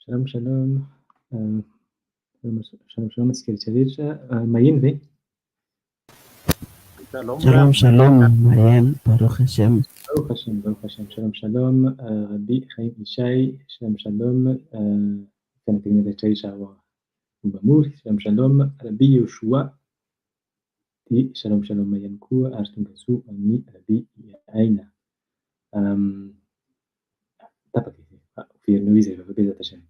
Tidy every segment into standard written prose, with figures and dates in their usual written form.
Shalom shalom. Shalom shalom antsika rehetra rehetra. Maheno ve? Shalom shalom, maheno, Baruch Hashem. Baruch Hashem, Baruch Hashem. Shalom shalom, Rabbi Chaim Ishai. Shalom shalom, fianakaviana rehetra rehetra ao Ambohimamory. Shalom shalom, Rabbi Yoshua. Dia shalom shalom ihany koa ary tongasoa amin'ny Rabbi Aina. Tapaka izy. Verina eo izy rehefa Bezat Hashem.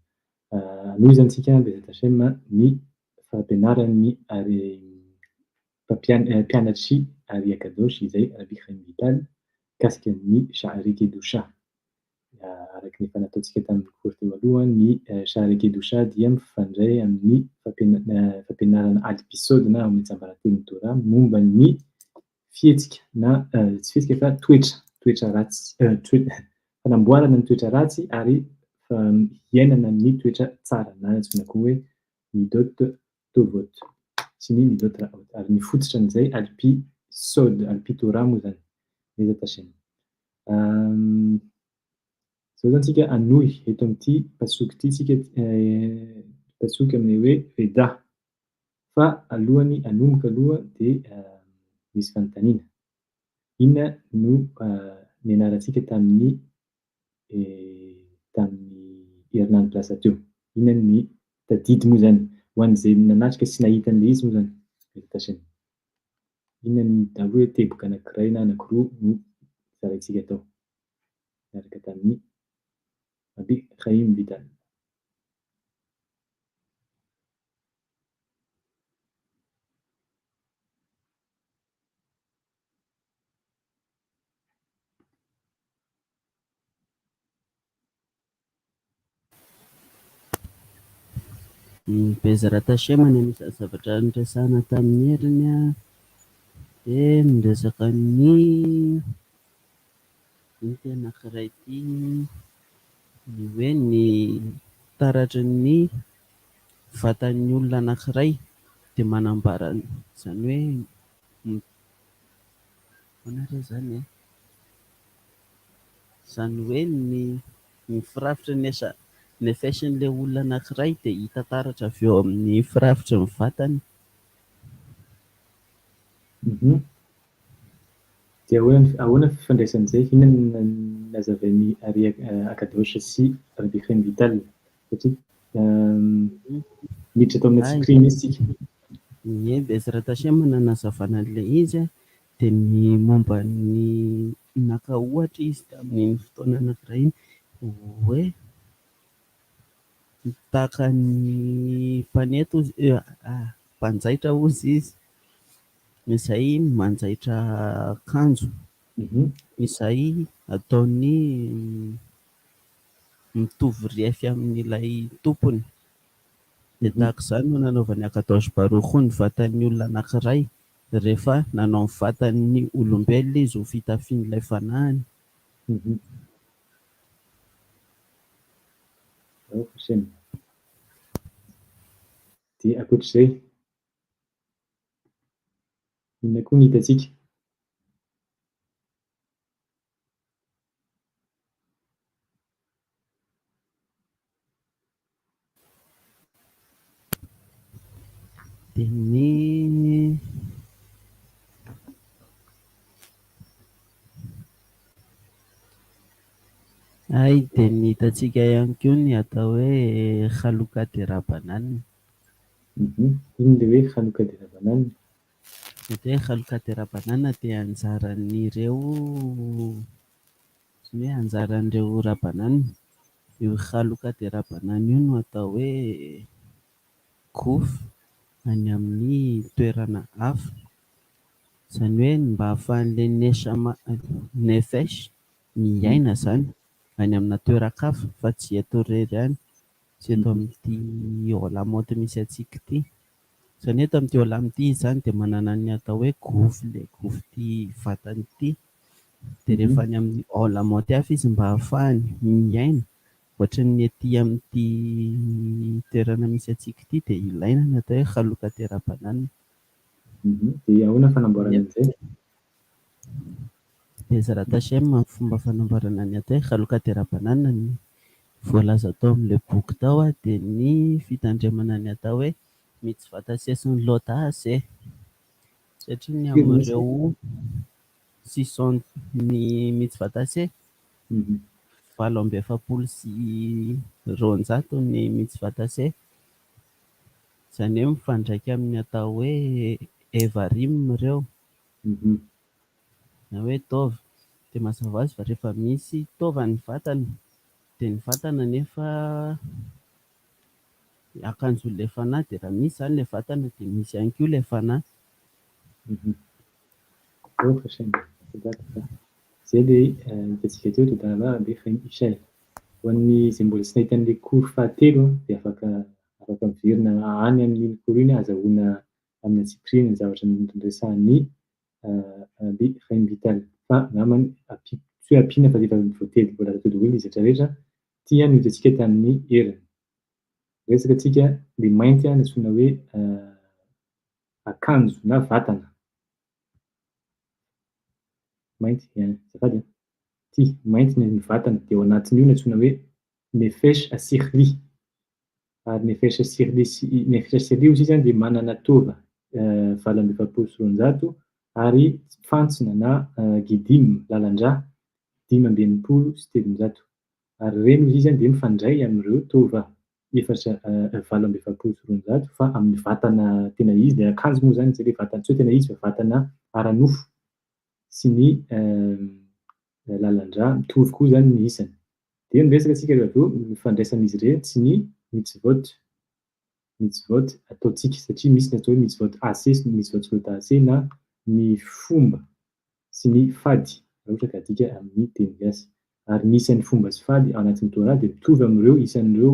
Anohizantsika Bezat Hashem ny fampianaran'ny ary mpianatry Ari Akadosh izay Rabbi Chaim Vital mikasika ny Sha'are Kedusha. Araka ny efa nataontsika tamin'ny cours teo aloha, ny Sha'are Kedusha dia mifandray amin'ny fampianarana al-Pisod na amin'ny tsiambaratelon'ny Torah momba ny fihetsika na tsy fihetsika fa toetra, toetra ratsy, fanamboarana ny toetra ratsy ary hiainana amin'ny toetra tsara na antsoina koa hoe midot tovot sy ny midot ra'ot ary ny fototra an'izay alpi sod, alpi Torah moa izany, Bezat Hashem. Izao izany tsika hanohy eto amin'ity pasoko ity tsika, pasoko amin'ny hoe Veda. Fa alohan'ny hanomboka aloha dia misy fanontaniana. Inona no nianarantsika tamin'ny tamin'ny herinandro lasa teo? Inona ny tadidy moa izany ho an'izay nanatrika sy nahita an'ilay izy moa izany? Inona ny daholo hoe teboka anankiray na anankiroa no zaraintsika tao niaraka tamin'ny Rabbi Chaim Vital? Ny Bezrat Hashem no anisan'ny zavatra noresahana tamin'ny heriny dia niresaka ny ino ity anankiray ity, ny hoe ny taratry ny vatan'ny olona anankiray dia manambara izany hoe ahoana re izany e? Izany hoe ny ny firafitry ny asa nefesh-n'ilay olona anankiray dia hita taratra avy eo amin'ny firafitry ny vatany. Dia ahoana ahoana ny fifandraisan'izay? Inona no nazavain'i Ari Akadosh sy Rabbi Chaim Vital? Satria miditra tao amin'ny antsipiriany mihitsy isika. Ie, Bezrat Hashem no nanazavana an'ilay izy dia ny momba ny naka ohatra izy tamin'iny fotoana anankiray iny hoe tahaka ny mpanety hozy mpanjaitra hozy izy izay manjaitra akanjo izay ataony mitovy refy amin'ilay tompony. Dia tahaka izany no nanaovan'i Akadosh Baruch Hu ny vatan'ny olona anankiray rehefa nanao ny vatan'ny olombelona izy ho fitafian'ilay fanahiny. Baruch Hashem. Dia ankoatr'izay, inona koa no hitantsika? Dia ny hay dia ny hitantsika ihany koa ny atao hoe Khaloka de Rabanan. Inona ilay hoe Khaloka de Rabanan? Ny atao hoe Khaloka de Rabanan dia anjaran'ireo izany hoe anjaran'ireo Rabanan. Io Khaloka de Rabanan io no atao hoe Gouf any amin'ny toerana hafa. Izany hoe mba ahafahan'ilay neshama nefesh miaina izany any amina toeran-kafa fa tsy eto irery ihany, tsy eto amin'ity Olamot misy antsika ity. Izany hoe eto amin'ity Olam ity izy izany dia manana ny atao hoe gouf ilay gouf ity vatany ity. Dia rehefa any amin'ny Olamot hafa izy mba ahafahany miaina ohatran'ny ety amin'ity toerana misy antsika ity dia ilaina ny atao hoe Khaloka Tera-banana. Dia ahoana ny fanamboarana an'izay? Bezrat Hashem ny fomba fanamboarana ny atao hoe Khaloka Tera-banana. Ny Voalaza tao amin'ilay boky tao dia ny fitandremana ny atao hoe mitzvah taseh sy ny lo ta'aseh. Satria ny amin'ireo six cent ny mitzvah taseh 248 ny mitzvah taseh. Izany hoe mifandraika amin'ny atao hoe evarim ireo na hoe taova. Dia mazava ho azy fa rehefa misy taova ny vatana dia ny vatana anefa akanjon'ilay fanahy dia raha misy izany ilay vatana dia misy ihany koa ilay fanahy. Baruch Hashem. Toda toda. Izay ilay hitantsika teo, Toda Rabba Rabbi Chaim Ishai. Ho an'ny izay mbola tsy nahita an'ilay cours fahatelo dia afaka afaka miverina any amin'iny cours iny ahazahoana amin'ny antsipiriany ny zavatra noresahan'ny Rabbi Chaim Vital. Fa angambany ampiako, tsy hoe ampiana fa efa voatety voalaza teo daholo izy rehetra rehetra. Ity no hitantsika tamin'ny heriny. Miresaka tsika ilay mainty antsoina hoe akanjo na vatana. Mainty, azafady an. Ity, mainty ny vatana dia ao anatin'io no antsoina hoe nefesh asikhli. Ary nefesh asikhli sy nefesh asikhli hozy izy dia manana taova 248 ary fantsona na gidim, lalan-drà, 365. Ary ireny hozy izy dia mifandray amin'ireo taova efatra 248 fa amin'ny vatana tena izy, ilay akanjo moa izany izay ilay vatana, tsy hoe tena izy fa vatana ara-nofo sy ny lalan-drà mitovy koa izany ny isany. Dia miresaka isika rehefa avy eo ny fandraisan'izy ireny sy ny mitzvot, mitzvot ataontsika satria misy ny atao hoe mitzvot ase sy ny mitzvot lo ta'ase na ny fomba sy ny fady raha ohatra ka adika amin'ny teny gasy. Ary ny isan'ny fomba sy fady ao anatin'ny Torah dia mitovy amin'ireo isan'ireo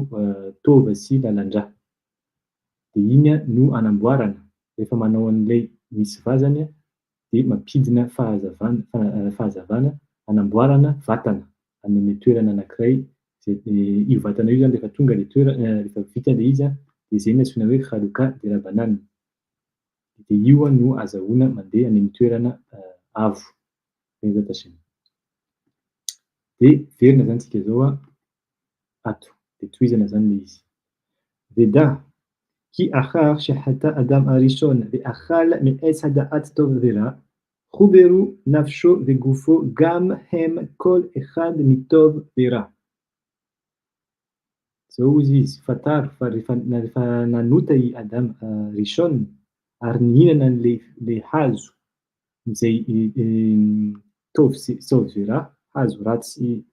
taova sy lalan-drà. Dia iny no anamboarana, rehefa manao an'ilay mitzvah izany dia mampidina fahazavana, fahazavana anamboarana vatana any amin'ny toerana anankiray izay io vatana io izany rehefa tonga ilay toerana, rehefa vita ilay izy dia izay no antsoina hoe Khaluka de Rabanan. Dia io no azahoana mandeha any amin'ny toerana avo. Bezat Hashem. Dia verina izany tsika izao ato. Dia tohizana izany ilay izy. Veda, ki achar shehata Adam harishon ve'achal me'etz hada'at tov vera, chuberu nafsho ve'gufo gam hem kol echad mitov vera. Izao hozy izy, fantaro fa rehefa rehefa nanota i Adam Rishon ary nihinana an'ilay ilay hazo izay tov sy tov vera, hazo ratsy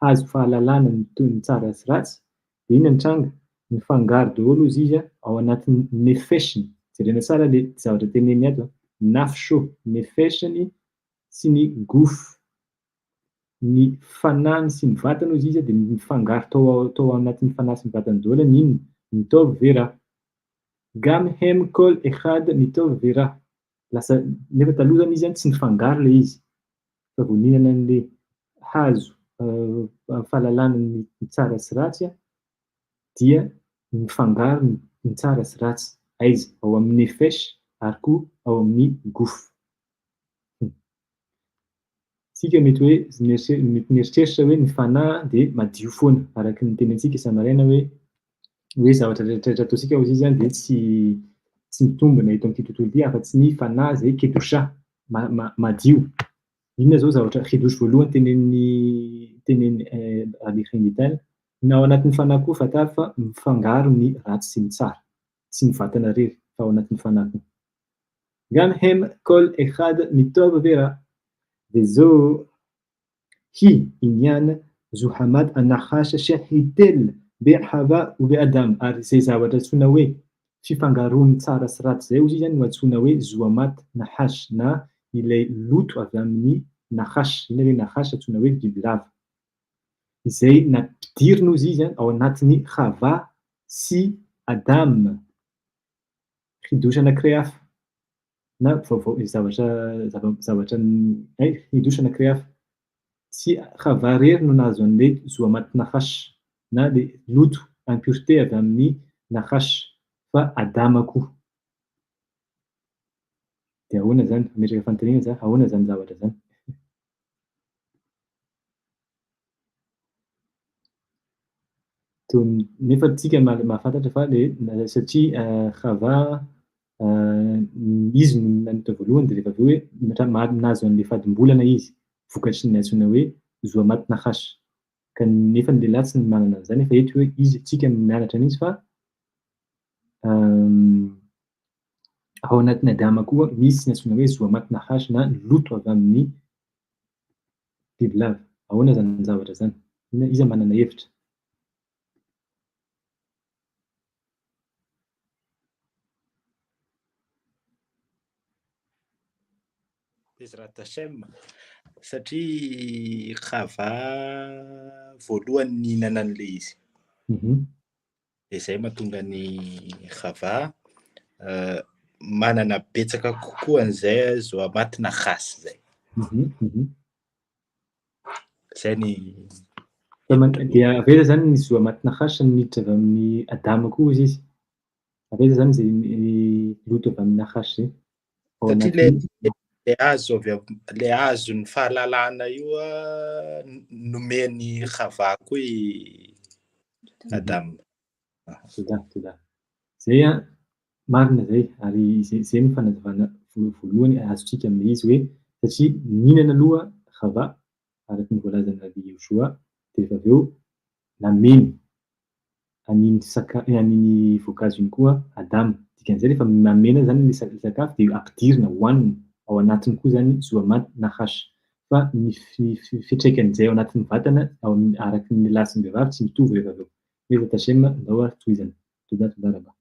hazo fahalalana ny toy ny tsara sy ratsy, dia inona ny tranga? Nifangaro daholo hozy izy ao anatin'ny nefesh-ny, jerena tsara ilay zavatra teneniny ato an, nafsho, nefesh-ny sy ny guf, ny fanahiny sy ny vatany hozy izy dia nifangaro tao tao anatin'ny fanahy sy ny vatany daholo ny inona? Ny tov ve ra. Gam hem kol echad mitov ve ra. Lasa nefa taloha zany izy tsy nifangaro ilay izy fa vao nihinana an'ilay hazo fahalalana ny tsara sy ratsy dia nifangaro ny tsara sy ratsy. Aiza? Ao amin'ny nefesh ary koa ao amin'ny guf. Tsika mety hoe mety mieritreritra hoe ny fanahy dia madio foana, araka ny tenintsika isa-maraina hoe hoe zavatra rehetra rehetra ataontsika hozy izy dia tsy tsy mitombina eto amin'ity tontolo ity afa-tsy ny fanahy izay kedosha, madio. Inona izao zavatra chidush voalohany tenenin'ny tenenin'i Rabbi Chaim Vital? Ny ao anatin'ny fanahy koa fantaro fa mifangaro ny ratsy sy ny tsara. Tsy ny vatana irery fa ao anatin'ny fanahy koa. Gam hem kol echad mitov vera vezo hi inyan zuhamat anahash shehitel be'hava u be'adam ary izay zavatra antsoina hoe fifangaroan'ny tsara sy ratsy izay hozy izy no antsoina hoe zuhamat nahash na ilay loto avy amin'ny nahash, inona ilay nahash antsoina hoe bibilava izay nampidirina hozy izy ao anatin'ny Hava sy Adam. Hidosa anankiray hafa na vaovao zavatra zavatra hay hidosa anankiray hafa. Tsy Hava irery no nahazo an'ilay Zohamat Nahash na ilay loto impureté avy amin'ny Nahash fa Adama koa. Dia ahoana izany? Hametraka fanontaniana za, ahoana izany zavatra izany? Nefa tsika mahafantatra fa le satria Hava izy no nanota voalohany dia rehefa avy eo hoe nahazo an'ilay fadimbolana izy vokatry ny antsoina hoe Zohamat Nahash. Ka nefa ny lehilahy tsy manana an'izany nefa eto hoe izy tsika mianatra mihitsy fa ao anatin'ny Adama koa misy ny antsoina hoe Zohamat Nahash na ny loto avy amin'ny bibilava. Ahoana izany zavatra izany? Iza manana hevitra? Bezrat Hashem, satria Hava voalohany nihinana an'ilay izy. Dia izay mahatonga ny Hava manana betsaka kokoa an'izay Zohamat Nahas izay. Izay ny Dia avy aiza izany ny Zohamat Nahash niditra avy amin'ny Adama koa hozy izy? Avy aiza izany izay loto avy amin'ny Nahash izay? Ao Satria ilay anatin'ny ilay hazo avy ilay hazon'ny fahalalana io nomen'i Hava koa i Adama. Toda, toda. Izay an, marina izay, ary izay no fanazavana voalohany azontsika amin'ilay izy hoe satria nihinana aloha Hava, araka ny voalazan'i Rabbi Yehoshua, dia rehefa avy eo nameno an'iny an'iny voankazo iny koa Adama. Dikan'izay rehefa mamena izany ilay sakafo dia ampidirina hohanina ao anatiny koa izany Zohamat Nahash. Fa ny fiantraikan'izay ao anatin'ny vatana ao amin'ny araka ny lehilahy sy ny vehivavy tsy mitovy rehefa avy eo. Bezrat Hashem, ndao ary tohizana. Toda toda rabah.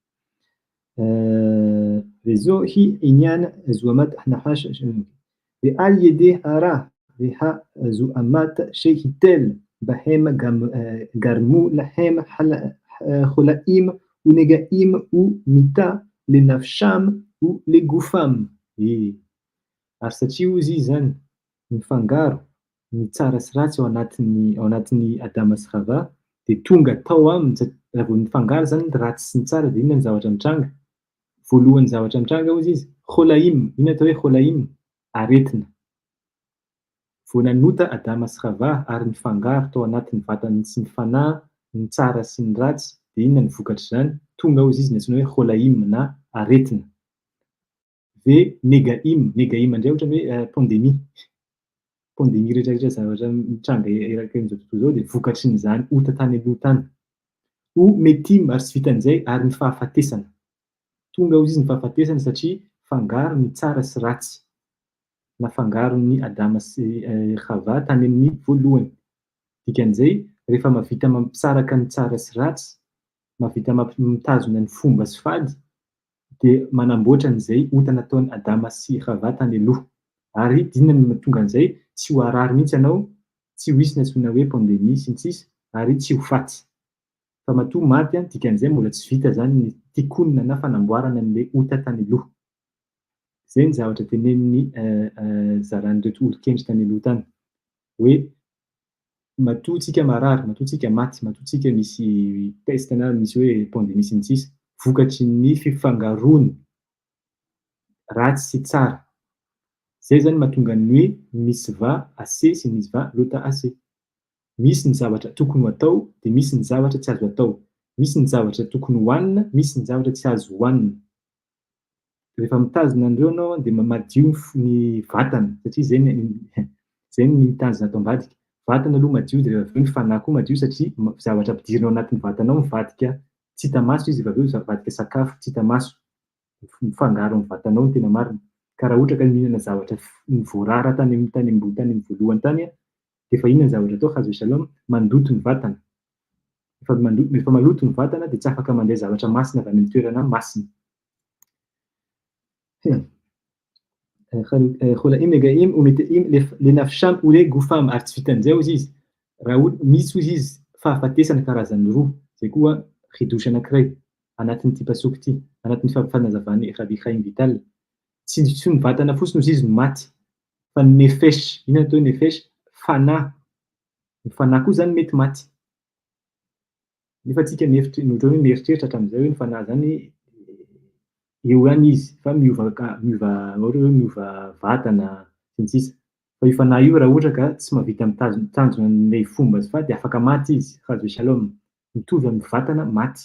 וזוהי עניין זוהמת נחש ועל ידי הרע והזוהמת שהיטל בהם גרמו להם חולאים ונגעים ומיתה לנפשם ולגופם. Ary satria hozy izy izany mifangaro ny tsara sy ratsy ao anatin'ny ao anatin'ny Adama sy Hava dia tonga tao aminy raha vao nifangaro izany ny ratsy sy ny tsara dia inona ny zavatra mitranga? Voalohan'ny zavatra mitranga hozy izy, Kholaim, inona atao hoe Kholaim? Aretina. Vao nanota Adama sy Hava ary nifangaro tao anatin'ny vatany sy ny fanahy ny tsara sy ny ratsy dia inona ny vokatr'izany? Tonga hozy izy ny antsoina hoe Kholaim na aretina. Ve Negaim, Negaim indray ohatran'ny hoe pandémie. Pandémie rehetra rehetra zavatra mitranga eraky an'izao tontolo izao dia vokatrin'izany ota tany aloha tany. O metim ary tsy vitan'izay ary ny fahafatesana. Tonga hozy izy ny fahafatesana satria fangaro ny tsara sy ratsy. Nafangaron'ny Adama sy Hava tany amin'ny voalohany. Dikan'izay rehefa mahavita mampisaraka ny tsara sy ratsy, mahavita mitazona ny fomba sy fady dia manamboatra an'izay ota nataon'i Adama sy Hava tany aloha. Ary inona no mahatonga an'izay? Tsy ho harary mihitsy ianao, tsy ho hisy ny antsoina hoe pandémie sy ny sisa, ary tsy ho faty. Fa matoa maty an, dikan'izay mbola tsy vita izany ny tikonina na fanamboarana an'ilay ota tany aloha. Izay ny zavatra tenenin'ny zaran'ireto olon-kendry tany aloha tany. Hoe matoa tsika marary, matoa tsika maty, matoa tsika misy peste na misy hoe pandémie sy ny sisa, vokatry ny fifangaroany ratsy sy tsara. Izay izany mahatonga ny hoe mitzvah ase sy mitzvah lota ase. Misy ny zavatra tokony ho atao dia misy ny zavatra tsy azo atao. Misy ny zavatra tokony hohanina, misy ny zavatra tsy azo hohanina. Rehefa mitazona an'ireo ianao dia madio ny vatana satria izay ny izay ny mitazona ato ambadika. Vatana aloha madio dia rehefa avy eo ny fanahy koa madio satria zavatra ampidirina ao anatin'ny vatanao mivadika tsy hita maso izy rehefa avy eo mivadika sakafo tsy hita maso. Mifangaro amin'ny vatanao ny tena marina. Ka raha ohatra ka mihinana zavatra voarara tany amin'ny tany ambony tany amin'ny voalohany tany dia efa inona ny zavatra atao chas v'shalom? Mandoto ny vatana. Efa mandoto, rehefa maloto ny vatana dia tsy afaka mandray zavatra masina avy any amin'ny toerana masina. Kholaim negaim umeteim lenafsham ule gufam ary tsy vitan'izay hozy izy. Raha misy hozy izy fahafatesana karazany roa, izay koa ridosy anankiray anatin'ity pasoko ity, anatin'ny fanazavan'i Rabbi Chaim Vital. Tsy ny vatana fotsiny hozy izy no maty, fa ny nefesh, inona atao hoe nefesh? Fanahy. Ny fanahy koa izany mety maty. Nefa tsika mihevitra, ohatran'ny hoe mieritreritra hatramin'izay hoe ny fanahy izany eo ihany izy fa miova miova ohatra hoe miova vatana sy ny sisa. Fa io fanahy io raha ohatra ka tsy mahavita mitazona mitandrina an'ilay fomba sy fa dia afaka maty izy, chas v'shalom. Mitovy amin'ny vatana maty.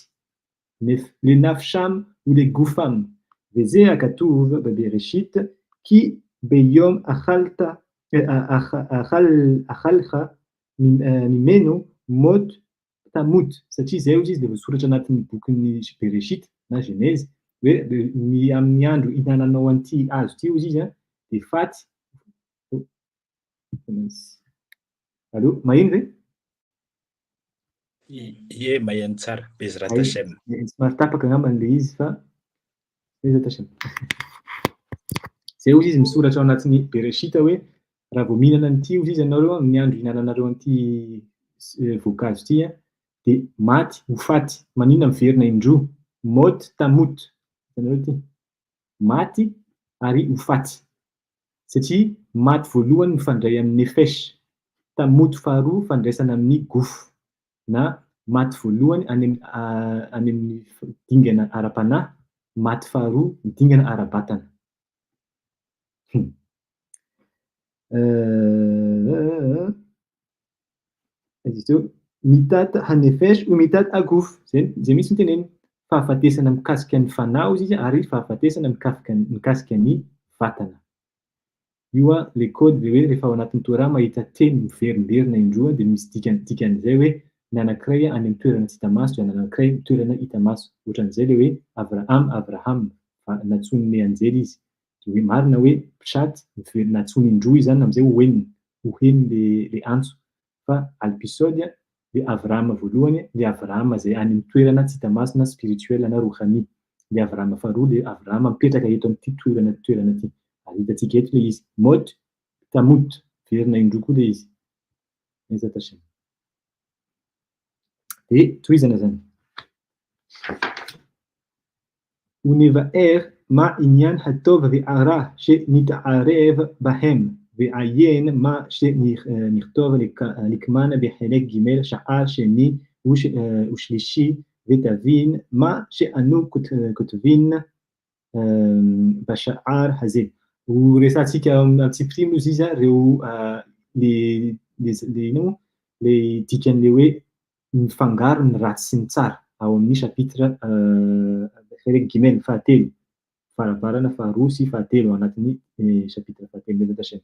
Lenafsham ulegufam. וזה הכתוב בבראשית, כי ביום אכלת אכלך ממנו מות תמות. Satria izay hozy izy dia voasoratra anatin'ny bokin'ny Bereshit na Genèse hoe ny amin'ny andro ihinananao an'ity hazo ity hozy izy dia faty. Allô, maheno ve? Ie, maheno tsara. Bezrat Hashem. Somary tapaka angamba ilay izy fa Bezrat Hashem. Izay hozy izy misoratra ao anatin'ny Bereshit hoe raha vao mihinana an'ity hozy izy ianareo amin'ny andro ihinananareo an'ity voankazo ity dia maty ho faty. Maninona miverina indroa? Mot tamut. Hitanareo ity? Maty ary ho faty. Satria maty voalohany mifandray amin'ny nefesh, tamut faharoa fandraisana amin'ny guf, na maty voalohany any any amin'ny dingana ara-panahy, maty faharoa dingana ara-batana. Izy teo, mitat hanefesh ou mitat haguf, zay zay mihitsy no teneniny. Fahafatesana mikasika ny fanahy hozy izy ary fahafatesana mikafika mikasika ny vatana. Io an, le code le hoe rehefa ao anatin'ny Torah mahita teny miverimberina indroa dia misy dikany dikan'izay hoe ny anankiray any amin'ny toerana tsy hita maso dia ny anankiray toerana hita maso. Ohatran'izay le hoe Avraham Avraham fa nantsoin'ny anjely izy. Dia hoe marina hoe pshat miverina nantsoiny indroa izy zany amin'izay ho henony ho heno le le antso. Fa alpisod le Avraham voalohany le Avraham izay any amin'ny toerana tsy hita maso na spirituel na rohani. Le Avraham faharoa le Avraham mipetraka eto amin'ity toerana toerana ity. Ary hitantsika eto le izy. Mot, tamut. Verina indroa koa le izy. Bezrat Hashem. Dia tohizana zany. ונבאר מה עניין הטוב והרע שנתערב בהם, ועיין מה שנכתוב לקמן בחלק ג' שער שני ושלישי, ותבין מה שאנו כותבין בשער הזה. Ho resahantsika antsipiriany ozy izy ireo le le le inona moa le dikan'le hoe mifangaro ny ratsy sy ny tsara ao amin'ny chapitre Perek Gimel fahatelo, varavarana faharoa sy fahatelo ao anatin'ny chapitre fahatelo Bezrat Hashem.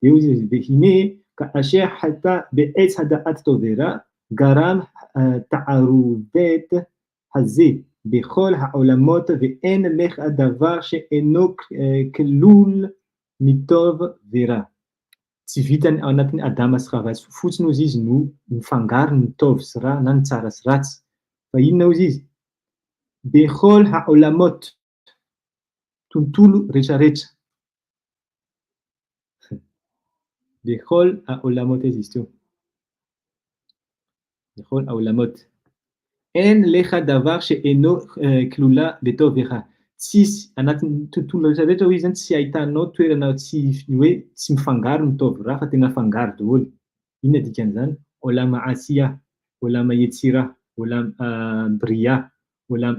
Dia hoy izy, Vehine ka'asher hata be'etz hada'at tov vera garam ta'aruvet haze bechol ha'olamot ve'en lecha davar she'eno klul mitov vera. Tsy vitany ao anatin'ny Adama sy Hava fotsiny hozy izy no mifangaro ny tov sy ra na ny tsara sy ratsy. Fa inona hozy izy? Bechol ha'olamot, tontolo retraretra. Bechol ha'olamot aiza izy teo? Bechol ha'olamot. En lecha davar she'eno klula betov vera. Tsisy anatin'ny tontolo retraretra hoy izy zany tsy ahitanao toerana tsy hoe tsy mifangaro ny tov ra fa tena afangaro daholo. Inona dikan'izany? Olam Asiya, Olam Yetsira, Olam Bria, Olam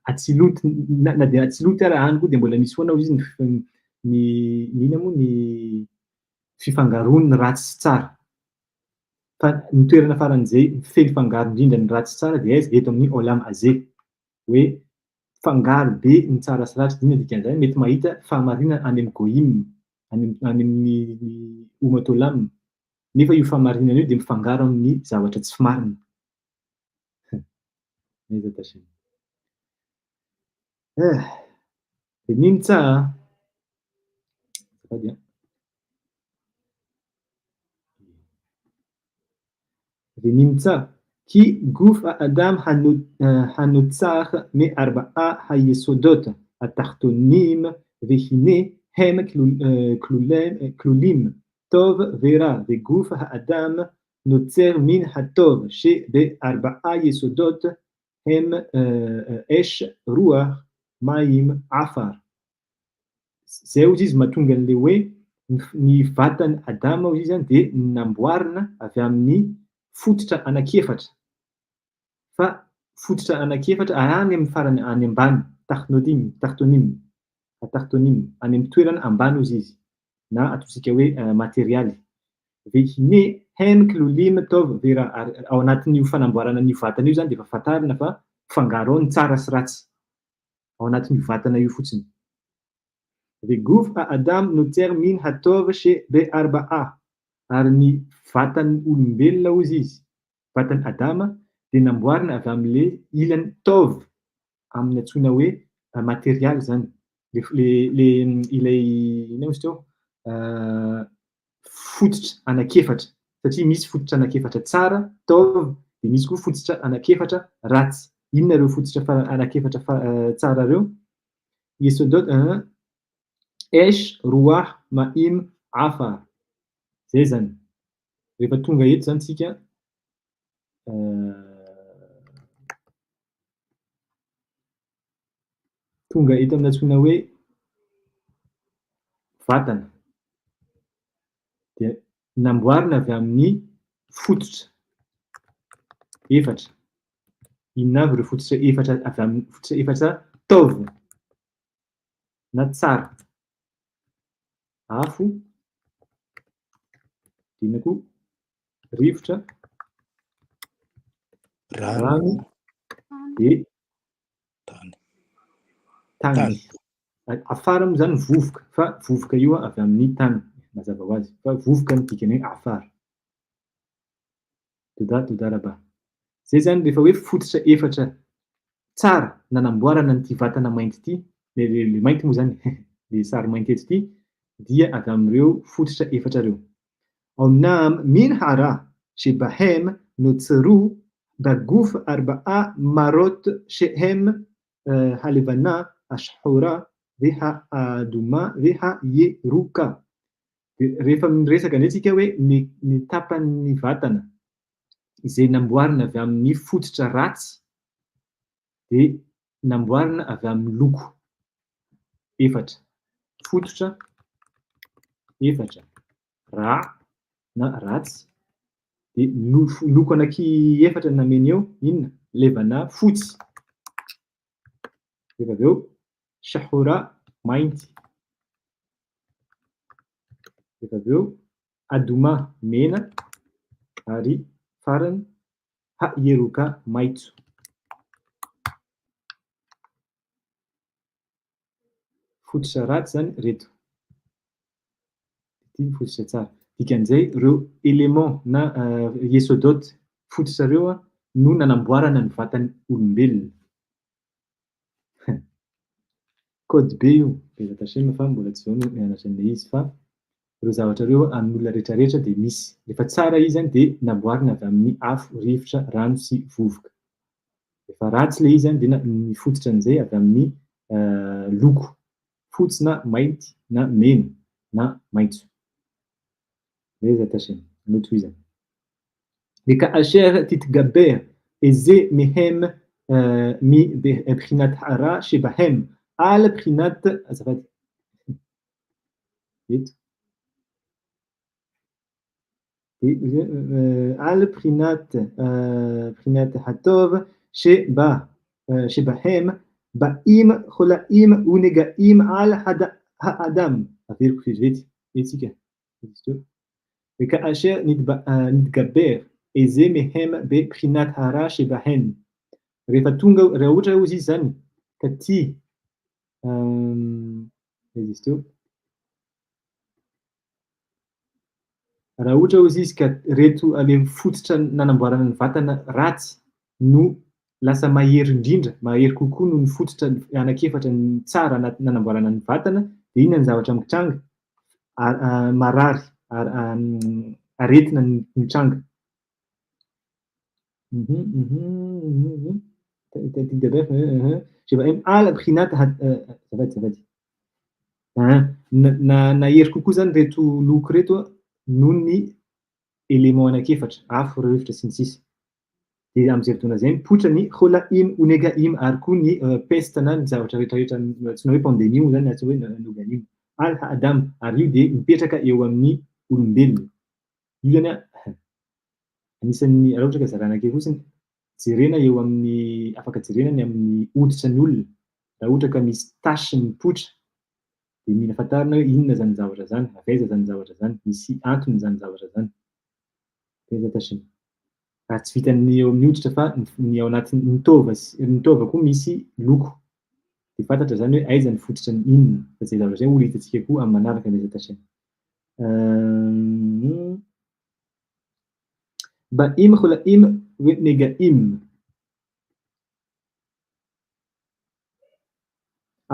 Atsilut, na dia Atsilut ara any koa dia mbola misy foana hoy izy ny ny inona moa ny fifangaroan'ny ratsy sy tsara. Fa ny toerana faran'izay feno fangaro indrindra ny ratsy sy tsara dia aiza? Eto amin'ny Olam Aze. Hoe fangaro be ny tsara sy ratsy. Inona dikan'izany? Mety mahita fahamarinana any amin'ny Goyim, any any amin'ny Oumat Olam. Nefa io fahamarinana io dia mifangaro amin'ny zavatra tsy marina. Aiza Hashem? Eh, ונמצא, azafady an. ונמצא כי גוף האדם הנוצר מארבעה היסודות התחתונים והנה הם כלולים טוב ורע וגוף האדם נוצר מן הטוב שבארבעה יסודות הם אש, רוח, מים, עפר. Zay hozy izy mahatonga an'ilay hoe ny vatan'i Adama hozy izy zany dia namboarina avy amin'ny fototra anankiefatra. Fa fototra anankiefatra ary any amin'ny farany any ambany, tachnodim, tachtonim, tachtonim, any amin'ny toerana ambany hozy izy, na ataontsika hoe materialy. Vehine hem klolim tov vera. Ary ao anatin'io fanamboarana an'io vatana io izany dia efa fantarina fa mifangaro ao ny tsara sy ratsy. Ao anatin'io vatana io fotsiny. Veguf ha'adam notzer min hatov she be'arba'a. Ary ny vatan'ny olombelona hozy izy, vatan'i Adama, dia namboarina avy amin'ilay ilany tov, amin'ny antsoina hoe materialy izany. Le, le, le, ilay, inona moa izy teo? Fototra anankiefatra. Satria misy fototra anankiefatra tsara, tov, dia misy koa fototra anankiefatra ratsy. Inona ireo fototra anankiefatra tsara ireo? Yesodot, Esh, Ruah, Ma'im, Afar. Izay izany. Rehefa tonga eto izany tsika, tonga eto amin'ny antsoina hoe vatana, dia namboarina avy amin'ny fototra efatra. Inona avy ireo fototra efatra avy amin'ny fototra efatra taovina na tsara? Afo, inona koa? Rivotra, rano, dia tany. Tany. Afara moa izany vovoka, fa vovoka io avy amin'ny tany, mazava ho azy. Fa vovoka no dikany hoe afara. Toda toda raba. Izay izany rehefa hoe fototra efatra tsara nanamboarana an'ity vatana mainty ity, le mainty moa izany, le sary mainty eto ity, dia avy amin'ireo fototra efatra ireo. Omnam min hara shebahem notsru baguf arba'a marot shehem halevana ashhora veha-aduma veha-yeruka. Dia rehefa miresaka indray tsika hoe ny ny tapan'ny vatana izay namboarina avy amin'ny fototra ratsy dia namboarina avy amin'ny loko efatra. Fototra efatra, ra na ratsy, dia loko anaky efatra no nameny eo, inona? Levana fotsy. Rehefa avy eo, shahora mainty. Rehefa avy eo, adoma mena ary farany hayeroka maitso. Fototra ratsy izany ireto. Ity ny fototra tsara. Dikan'izay ireo éléments na yesodot fototra ireo no nanamboarana ny vatan'ny olombelona. Code be io, Bezat Hashem fa mbola tsy izao no mianatra an'ilay izy fa ireo zavatra ireo amin'ny olona rehetra rehetra dia misy. Rehefa tsara izy an dia namboarina avy amin'ny afo, rivotra, rano sy vovoka. Rehefa ratsy ilay izy an dia mifototra an'izay avy amin'ny loko fotsy na mainty na mena na maitso. Bezat Hashem, anao tohizana. Veka'asher titgaber eze mehem mi b'hinat hara shebahem al b'hinat azafady eto al b'hinat b'hinat hatov sheba shebahem ba'im cholaim unegaim al ha'adam averiko vetivety etsika izy teo Veka'asher nitgaber eze mehem be b'hinat hara shebahen. Rehefa tonga, raha ohatra hozy izy izany ka tia, aiza izy teo? Raha ohatra hozy izy ka reto le fototra nanamboarana ny vatana ratsy no lasa mahery indrindra, mahery kokoa noho ny fototra anankiefatra tsara nanamboarana ny vatana, dia inona ny zavatra mitranga? Marary, aretina no mitranga. Nahery kokoa izany ireto loko ireto noho ny élément anankiefatra, afo, rivotra sy ny sisa. Dia amin'izay fotoana izay mipoitra ny Cholaim, Onegaim ary koa ny peste na ny zavatra rehetrarehetra antsoina hoe pandémie moa izany na antsoina hoe Nogaim. Al Ha'adam ary io dia mipetraka eo amin'ny olombelona. Io izany anisan'ny raha ohatra ka zarana kely fotsiny, jerena eo amin'ny afaka jerena ny amin'ny hoditra ny olona raha ohatra ka misy tache mipoitra. Dia mila fantarina hoe inona izany zavatra izany, avy aiza izany zavatra izany, misy antony izany zavatra izany. Bezat Hashem. Ary tsy vitan'ny eo amin'ny hoditra fa ny ao anatin'ny ny taova sy ny taova koa misy loko. Dia fantatra izany hoe aiza ny fototra ny inona. Fa izay zavatra izay ho hitantsika koa amin'ny manaraka Bezat Hashem. Ba'im khula'im ve'nega'im.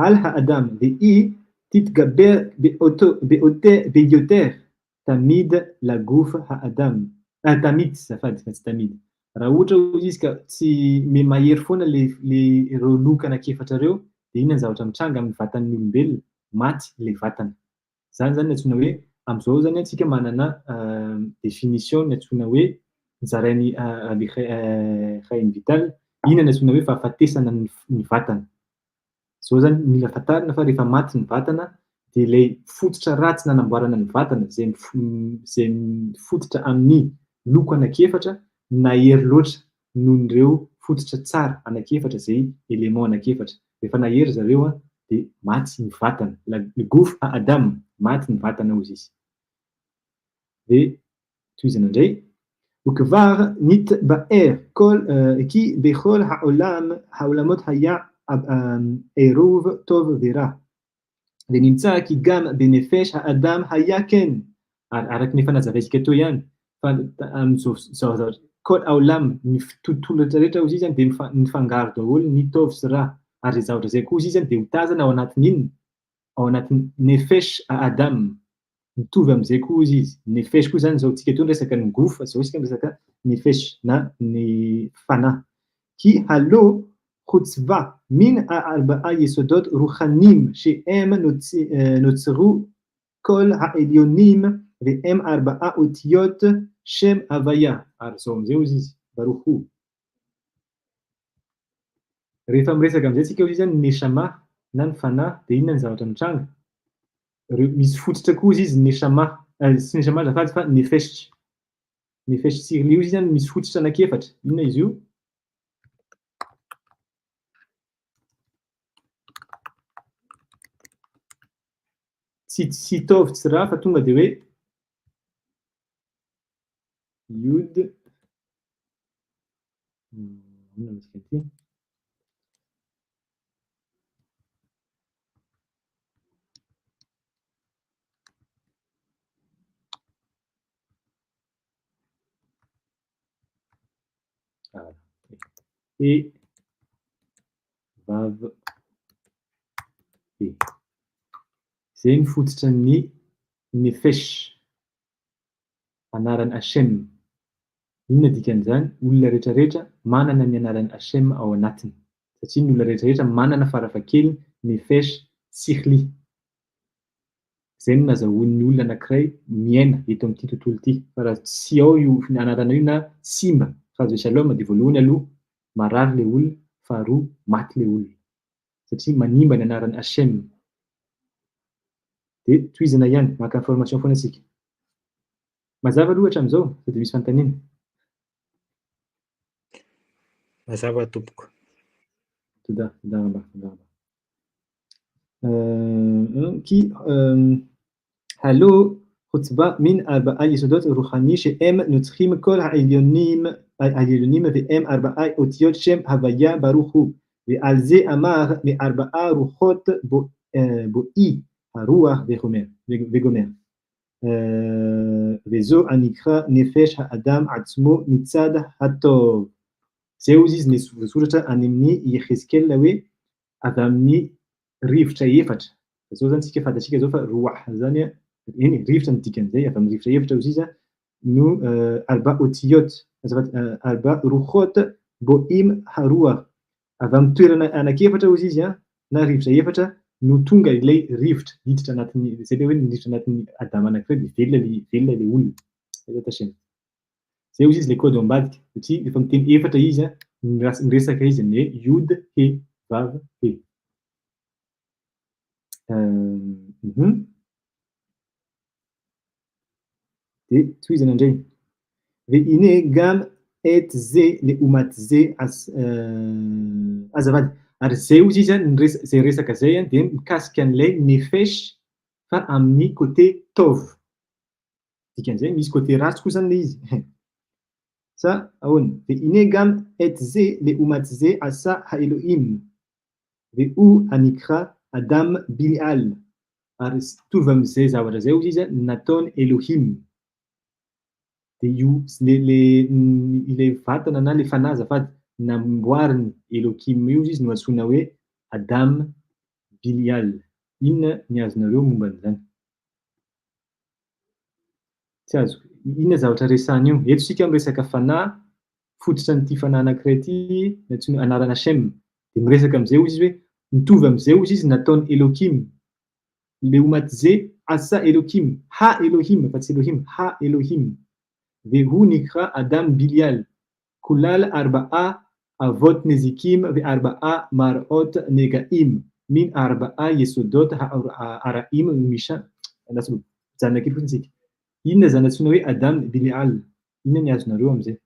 Al ha'adam ve'i titgaber beyoter tamid laguf ha'adam. Ah, tamit, azafady fa tsy tamid. Raha ohatra hozy izy ka tsy me mahery foana le le ireo loka anankiefatra ireo dia inona ny zavatra mitranga amin'ny vatan'ny olombelona? Maty ilay vatana. Izany izany ny antsoina hoe, amin'izao izany antsika manana définition ny antsoina hoe, zarain'i Rabbi Chaim Vital, inona ny antsoina hoe fahafatesana ny vatana. Izao izany mila fantarina fa rehefa maty ny vatana dia ilay fototra ratsy nanamboarana ny vatana izay izay mifototra amin'ny loko anankiefatra nahery loatra noho ireo fototra tsara anankiefatra izay élément anankiefatra. Rehefa nahery zareo dia maty ny vatana. Le gouf à Adam, maty ny vatana hozy izy. Dia tohizana indray. וכבר נתבאר כל כי בכל העולם העולמות היה עירוב טוב ורע ונמצא כי גם בנפש האדם היה כן ary araka ny efa nazavaintsika teo ihany fa amin'izao zavatra כל העולם ny tontolo rehetra rehetra hozy izy dia mifangaro daholo ny tov sy ra ary izay zavatra izay koa hozy izy dia ho tazana ao anatin'inona ao anatin'ny nefesh ha'adam mitovy amin'izay koa hozy izy nefesh koa izany izao tsika teo niresaka ny gof izao isika miresaka nefesh na ny fanahy ki halo chutzva min ha'arba'a yesodot ruchanim she'em notzru kol ha'elyonim ve'em arba'a otiyot shem havaya ary izao amin'izay hozy izy baruch hu Rehefa miresaka amin'izay tsika hozy izy ny neshama na ny fanahy dia inona ny zavatra mitranga? Ireo misy fototra koa hozy izy neshama, tsy neshama azafady fa nefesh. Nefesh sirli hozy izy zany misy fototra anankiefatra. Inona izy io? Tsy tsy tov tsy ra fa tonga dia hoe Yod inona no isika ity? Ah, E Vav E. Izay ny fototra ny Nefesh. Anaran'i Hashem. Inona dikan'izany? Olona rehetra rehetra manana ny anaran'i Hashem ao anatiny. Satria ny olona rehetra rehetra manana farafahakeliny Nefesh Sikhli. Izay no nazahoan'ny olona anankiray miaina eto amin'ity tontolo ity. Fa raha tsy ao io anarana io na simba, chas v'shalom, dia voalohany aloha marary ilay olona, faharoa maty ilay olona. Satria manimba ny anaran'i Hashem. Dia tohizana ihany, maka information foana isika. Mazava aloha hatramin'izao sao dia misy fanontaniana? Mazava tompoko. Toda, toda ramba, toda ramba. Ki הלא חוצבה מן ארבעה יסודות רוחני שהם נוצחים כל העליונים העליונים והם ארבעה אותיות שם הוויה ברוך הוא ועל זה אמר מארבעה רוחות בואי הרוח וגומר וגומר וזו הנקרא נפש האדם עצמו מצד הטוב. Izay hozy izy ny voasoratra any amin'ny Yehezkel hoe avy amin'ny rivotra efatra. Izao izany tsika fantatsika izao fa ruah izany eny e, rivotra no dikan'izay, avy amin'ny rivotra efatra hozy izy no arba otiyot, azafady, arba ruhot bo'im haruah. Avy amin'ny toerana anankiefatra hozy izy na rivotra efatra no tonga ilay rivotra hiditra anatin'ny, izay ilay hoe ny rivotra anatin'ny Adama anankiray dia velona ilay velona ilay olona. Zay Hashem. Zay hozy izy ilay code ao ambadika satria rehefa miteny efatra izy miresaka izy amin'ny hoe yod he vav he. Dia tohizana indray. Ve'ine gam et ze le'umat ze as azafady. Ary zay hozy izy ny resa- zay resaka zay dia mikasika an'ilay nefesh. fa amin'ny côté tov. Dikan'izay misy côté ratsy koa zany le izy. Sa ahoana? Ve'ine gam et ze le'umat ze asa ha'Elohim ve'hu hanikra Adam Bili'al. Ary mitovy amin'izay zavatra izay hozy izy nataon'i Elohim. Dia io le le ilay vatana na le fanahy azafady namboarin'i Elohim io izy no antsoina hoe Adam Bili'al. Inona ny azonareo momba an'izany? Tsy azoko. Inona zavatra resahina io? Eto isika miresaka fanahy, fototra an'ity fanahy anankiray ity, antsoina anarana Shem. Dia miresaka amin'izay hozy izy hoe, mitovy amin'izay hozy izy nataon'i Elohim. Leomat ze asa Elohim, ha Elohim, fa tsy Elohim, ha Elohim. Vehu nikra Adam Bilial. Kulal arba'a avot nezikim ve arba'a mar'ot negaim min arba'a yesodot ha'ara'im misha. Lasa mijanona kely fotsiny isika. Inona izany antsoina hoe Adam Bilial? Inona ny azonareo amin'izay?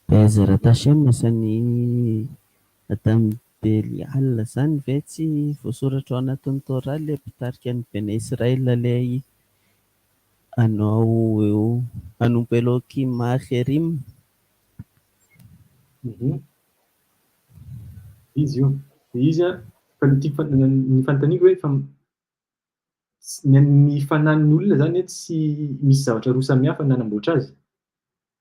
Be'ezrat Hashem isan'ny Adam Belial izany ve tsy voasoratra ao anatin'ny Torah ilay mpitarika ny Bene Israel ilay hanao hanompo Elohim Acherim? Izy io. Dia izy an, fa ny tiako ny fanontaniako hoe fa ny fanahin'ny olona izany tsy misy zavatra roa samihafa nanamboatra azy.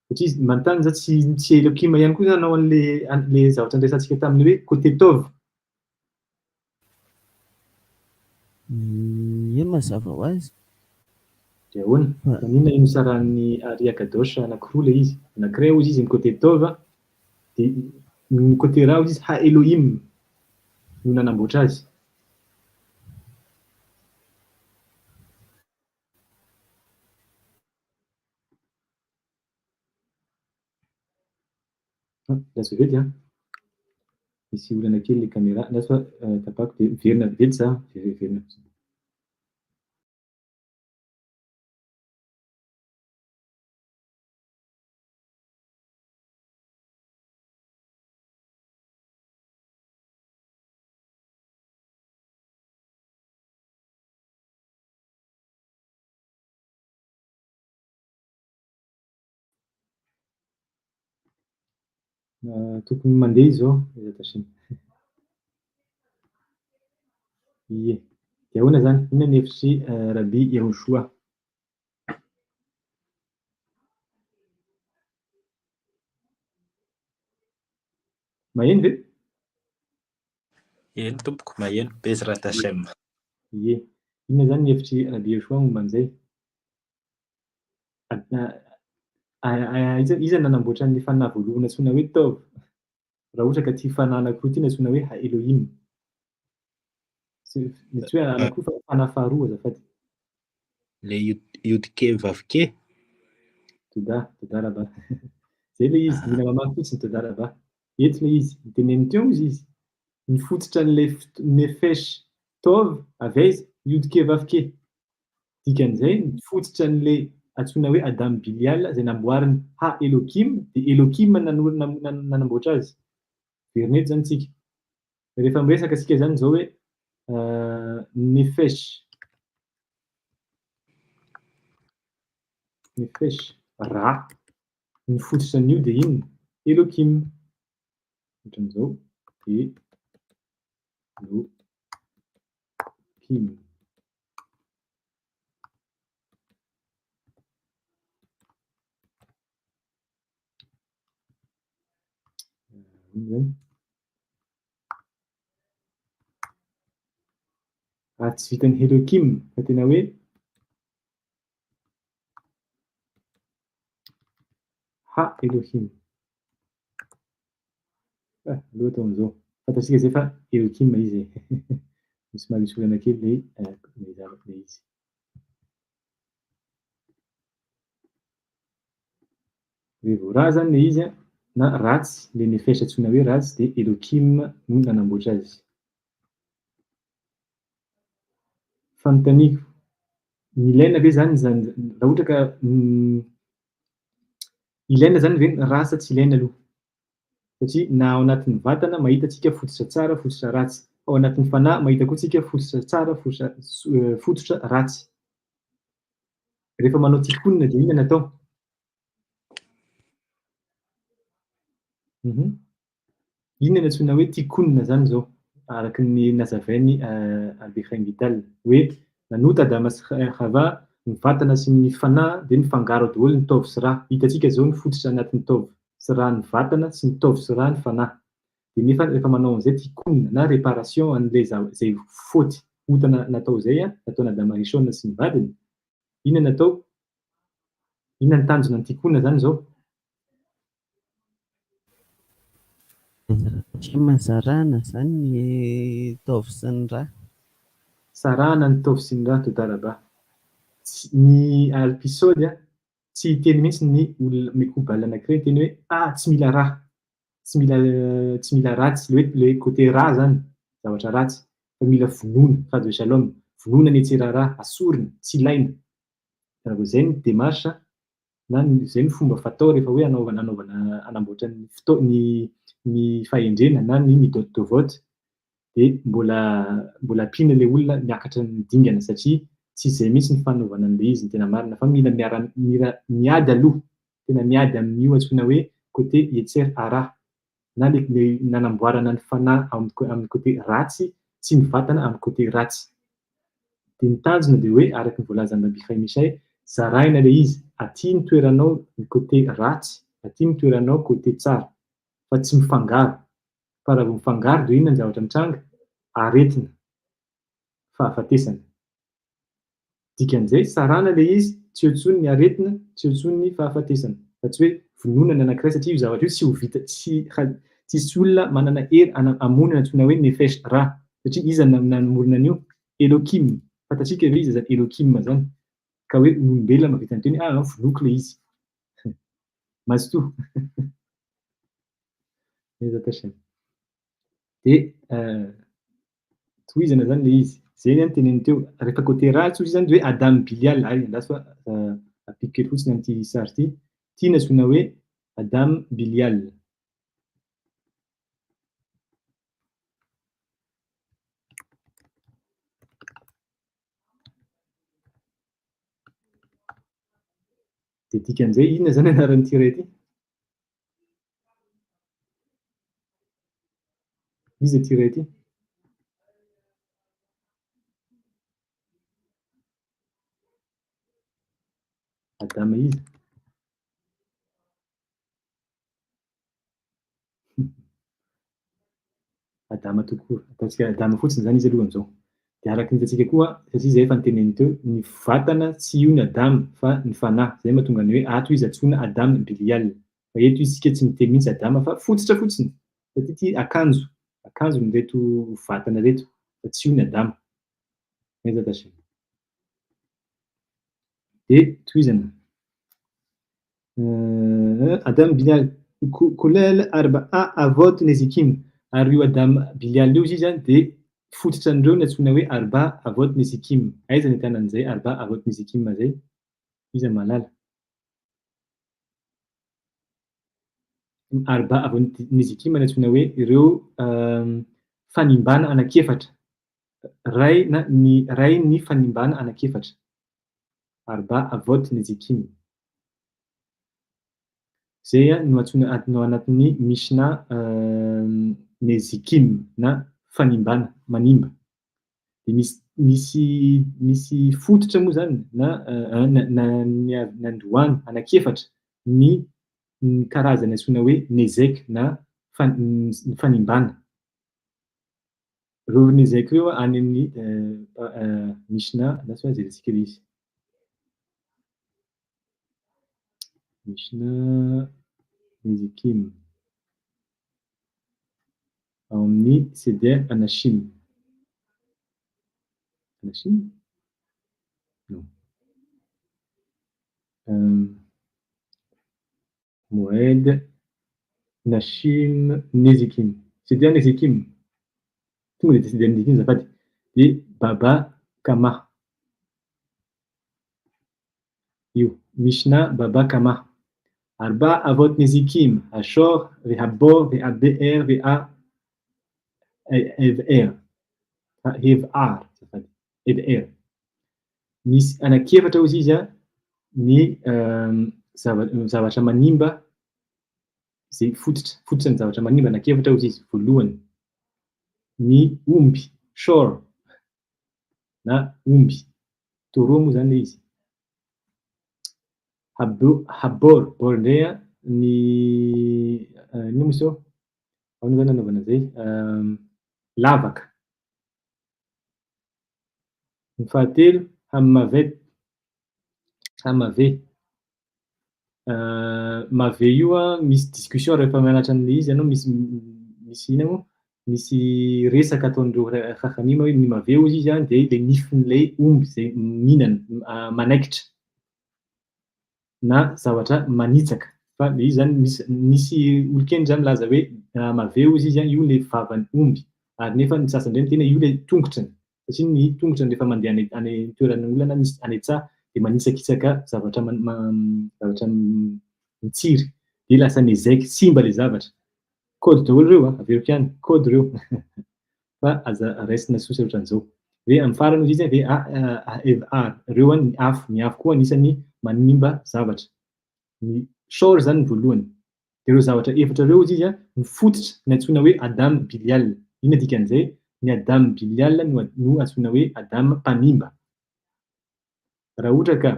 Satria izy manontany za tsy tsy Elohim ihany koa nanao an'le an'le zavatra niresahantsika tamin'ny hoe côté Tov. Ie mazava ho azy. Dia ahoana? Maninona io nisarahan'ny Ari Akadosh anankiroa ilay izy? Anankiray hozy izy ny côté Tov, dia ny côté Ra hozy izy Ha Elohim no nanamboatra azy. Lasa vety an. Misy olana kely le caméra. Lasa tapako dia miverina vety za, miverina. Tokony mandeha izao Tashim. Ie. Dia ahoana izany? Inona ny hevitr'i Rabbi Yehoshua? Maheno ve? Eny tompoko, maheno. Bezrat Hashem. Ie. Inona izany ny hevitr'i Rabbi Yehoshua momba an'izay? Iza iza nanamboatra an'ilay fanahy voalohany antsoina hoe Tov? Raha ohatra ka ity fanahy anankiroa ity no antsoina hoe Ha-Elohim. Tsy tsy hoe anankiroa fa fanahy faharoa azafady. Le Yodke Vavke? Toda, toda Rabah. Zay ilay izy, mila mamaky fotsiny toda Rabah. Eto ilay izy, niteneniny teo izy izy. Nifototra an'ilay Nefesh Tov avy aiza? Yodke Vavke. Dikan'izay, nifototra an'ilay antsoina hoe Adam Bilial izay namboarin'i Ha Elohim, dia Elohim nanorina nanamboatra azy. Verina eto izany tsika. Rehefa miresaka isika izany izao hoe Nefesh. Nefesh, Ra. Ny fototra an'io dia inona? Elohim. Ohatran'izao. Elohim. Ary tsy vitan'ny Elohim fa tena hoe Ha Elohim. Ah, aloha atao amin'izao. Fantatsika izay fa Elohim izy e. Misy misy olana kely ilay ilay zavatra ilay izy. Rehefa raha izany ilay izy na ratsy, ilay nefesh antsoina hoe ratsy dia Elohim no nanamboatra azy. Fanontaniako, ilaina ve izany izany raha ohatra ka ilaina izany ve ny raha sa tsy ilaina aloha? Satria na ao anatin'ny vatana mahita tsika fototra tsara, fototra ratsy. Ao anatin'ny fanahy mahita koa tsika fototra tsara, fototra ratsy. Rehefa manao tikkun dia inona no atao? Inona no antsoina hoe tikkun izany izao? Araka ny nazavain'i Rabbi Chaim Vital hoe nanota Adama sy Hava, ny vatana sy ny fanahy dia nifangaro daholo ny taov sy ra. Hitantsika izao ny fototra anatin'ny taov sy ra ny vatana sy ny taov sy ra ny fanahy. Dia nefa rehefa manao an'izay tikkun na réparation an'ilay izay faute ota natao izay, nataon'i Adama Rishon sy ny vadiny, inona no atao? Inona ny tanjona ny tikkun izany izao? Sarahana izany ny taov sy ny ra. Sarahana ny taov sy ny ra, Todaraba. Ny alpisody, tsy hiteny mihitsy ny olona mikobal anankiray hiteny hoe ah tsy mila ra, tsy mila tsy mila ratsy, le hoe le côté ra zany, zavatra ratsy, fa mila vonoina, chas ve shalom, vonoina ny etsy-rara, asorina, tsy ilaina. Raha vao izay ny démarche na izay ny fomba fatao rehefa hoe hanaovana hanaovana hanamboatra ny fotoa ny ny fahendrena na ny midot tovot dia mbola mbola ampiana ilay olona miakatra ny dingana satria tsy izay mihitsy ny fanaovana an'ilay izy ny tena marina fa mila miara mila miady aloha tena miady amin'io antsoina hoe côté yetzer hara na le le nanamboarana ny fanahy amin'ny côté ratsy sy ny vatana amin'ny côté ratsy. Dia ny tanjona dia hoe araka ny voalazan'i Rabbi Chaim Ishay, zaraina ilay izy, aty ny toeranao ny côté ratsy, aty ny toeranao côté tsara, fa tsy mifangaro. Fa raha vao mifangaro dia inona ny zavatra mitranga? Aretina, fahafatesana. Dikan'izay, sarahana ilay izy, tsy eo intsony ny aretina, tsy eo intsony ny fahafatesana. Fa tsy hoe vonoina ny anankiray satria io zavatra io tsy ho vita, tsy tsisy olona manana hery hamono ny antsoina hoe nefesh ra. Satria iza no namorona an'io? Elokim. Fantatsika ve iza izany Elokim izany? Ka hoe ny olombelona mahavita ny teny hoe ah vonoiko ilay izy. Mazotoa. Dia tohizana zany le izy. Zay ny teneniny teo. Rehefa côté ratsy ozy zany de hoe Adam Bilial. Ay, andraso fa apiko kely fotsiny amin'ity sary ity. Ity no antsoina hoe Adam Bilial. Dia dikan'izay inona zany anaran'ity iray ity? Iza ity iray ity? Adama iza? Adama tokoa. Ataontsika Adama fotsiny izany izy aloha amin'izao. Dia araka ny hitantsika koa, satria izay efa noteneniny teo, ny vatana tsy io ny Adama fa ny fanahy. Izay mahatonga ny hoe ato izy antsoina Adam Belial. Fa eto isika tsy miteny mihitsy Adama fa fototra fotsiny. Satria ity akanjo, akanjon'ireto vatana ireto fa tsy io ny Adama. Aiza Tasha? Dia tohizana. Adam Bilial, Kolel Arba'a Avot Nezikim. Ary io Adam Bilial io izy izany dia fototra an'ireo ny antsoina hoe Arba Avot Nezikim. Aiza ny ahitana an'izay Arba Avot Nezikim izay? Iza mahalala? Arba Avot Nezikim ny antsoina hoe ireo fanimbana anankiefatra. Ray na ny ray ny fanimbana anankiefatra. Arba Avot Nezikim. Izay no antsoina no anatin'ny Mishnah Nezikim na fanimbana, manimba. Dia misy misy misy fototra moa izany na na ny nandohany anankiefatra ny ny karazany antsoina hoe Nezek na ny fanimbana. Ireo Nezek ireo any amin'ny Mishnah, andraso fa jerentsika ilay izy. Mishnah Nezikim. Ao amin'ny Seder Anashim. Anashim? Non. Moed Nashim Nezikim. Seder Nezikim. Tonga dia Seder Nezikim azafady. Dia Baba Kama. Io. Mishnah Baba Kama. Arba avot nezikim, hashor, vehabor, vehabr, veha evr, hevar, azafady, evr. Misy anankiefatra hozy izy an, ny zavatra manimba izay fototra, fototra ny zavatra manimba anankiefatra hozy izy. Voalohany, ny omby, shor, na omby, taureau moa izany ilay izy. Habor, bor indray an, ny inona moa izy teo? Ahoana izany nanaovana an'izay? Lavaka. Ny fahatelo, Hammavet, Hammave. Mave io an, misy discussion rehefa mianatra an'ilay izy ianao, misy misy inona moa? Misy resaka ataon'ireo Chachamim hoe ny mave hozy izy an, dia ilay nifin'ilay omby izay mihinana, manaikitra na zavatra manitsaka. Fa ilay izy izany misy misy olon-kendry izany milaza hoe mave hozy izy an, io ilay vavan'ny omby, ary nefa ny sasany indray miteny hoe io ilay tongotrany. Satria ny tongotra rehefa mandeha any any toeran'ny olona na misy any an-tsaha dia manitsakitsaka zavatra zavatra mitsiry dia lasa nezek, simba ilay zavatra. Code daholo ireo a, averiko ihany, code ireo fa aza raisina sosa ohatran'izao. Hoe amin'ny farany hozy izy ve A A F A ireo an ny afo, ny afo koa anisan'ny manimba zavatra. Ny shor izany ny voalohany. Dia ireo zavatra efatra ireo hozy izy an, ny fototra ny antsoina hoe Adam Bilial. Inona dikan'izay? Ny Adam Bilial no no antsoina hoe Adam mpanimba. Raha ohatra ka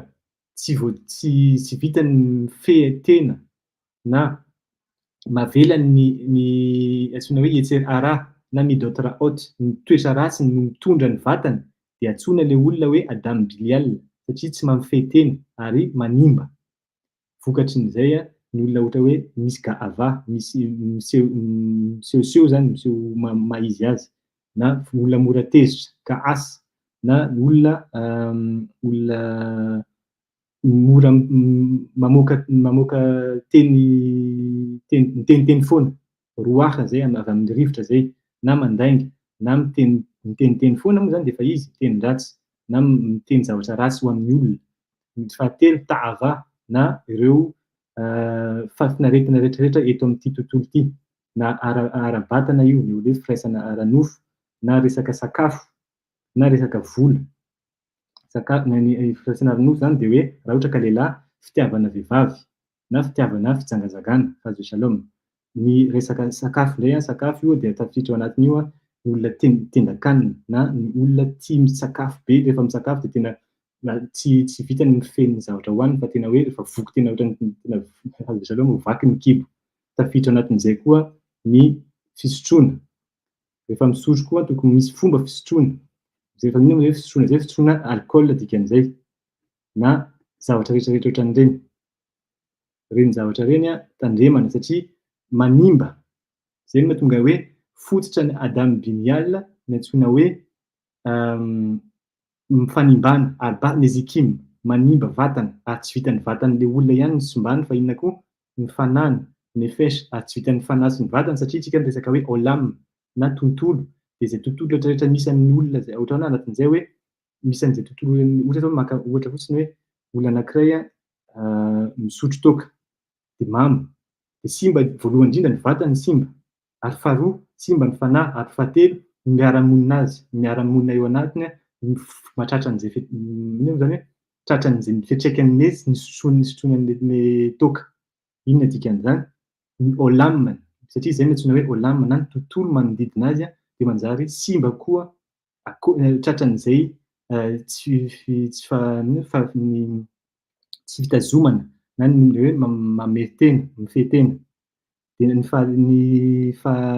tsy vo tsy tsy vita ny mifehy tena na mavela ny ny antsoina hoe Yetzer Hara na Midot Ra'ot, ny toetra ratsiny no mitondra ny vatany dia antsoina ilay olona hoe Adam Bilial satria tsy mamifehy tena ary manimba. Vokatrin'izay ny olona ohatra hoe misy ga'ava, misy miseho misehoseho zany, miseho maha izy azy, na olona mora tezitra, ka'as, na olona olona mora mamoaka mamoaka teny teny miteniteny foana, roaha zay avy amin'ny rivotra zay, na mandainga, na miteny miteniteny foana moa zany dia efa izy, miteny ratsy, na miteny zavatra ratsy ho amin'ny olona. Ny fahatelo, ta'ava na ireo fahafinaretana rehetrarehetra eto amin'ity tontolo ity, na ara-batana io, ny hoe firaisana ara-nofo, na resaka sakafo, na resaka vola. Sakafo, ny firaisana ara-nofo izany dia hoe raha ohatra ka lehilahy, fitiavana vehivavy, na fitiavana fijangajangana, chas v'shalom. Ny resaka sakafo indray an, sakafo io dia tafiditra ao anatin'io an, ny olona tendan-kanina na ny olona tia misakafo be, rehefa misakafo dia tena tsy tsy vitany ny mifehy ny zavatra hohaniny fa tena hoe rehefa voky tena ohatran'ny tena chas v'shalom vaky ny kibo. Tafiditra ao anatin'izay koa ny fisotroana. Rehefa misotro koa tokony misy fomba fisotroana. Rehefa inona moa izay fisotroana izay? Fisotroana alcool dikan'izay na zavatra rehetra rehetra ohatran'ireny. Ireny zavatra ireny tandremana satria manimba. Izay no mahatonga hoe fototra ny Adam Binial ny antsoina hoe fanimbana, arba nezikim, manimba vatana ary tsy vitan'ny vatan'ilay olona ihany no simbany fa inona koa? Ny fanahiny, nefesh, ary tsy vitan'ny fanahy sy ny vatana satria isika miresaka hoe olam na tontolo dia izay tontolo rehetra rehetra misy an'ny olona izay ohatra hoe anatin'izay hoe misy an'izay tontolo ohatra zao maka ohatra fotsiny hoe olona anankiray misotro toaka dia mamo dia simba voalohany indrindra ny vatany simba ary faharoa simba ny fanahy ary fahatelo ny miara-monina azy miara-monina eo anatiny mahatratra an'izay inona moa izany hoe tratran'izay fiantraikan'ny nisotroany nisotroany an'ilay toaka. Inona dikan'izany? Ny olam, satria izay no antsoina hoe olam na ny tontolo manodidina azy dia manjary simba koa tratran'izay tsy tsy tsy fitazomana na ny hoe mamehy tena, mifehy tena. Dia ny faha ny faha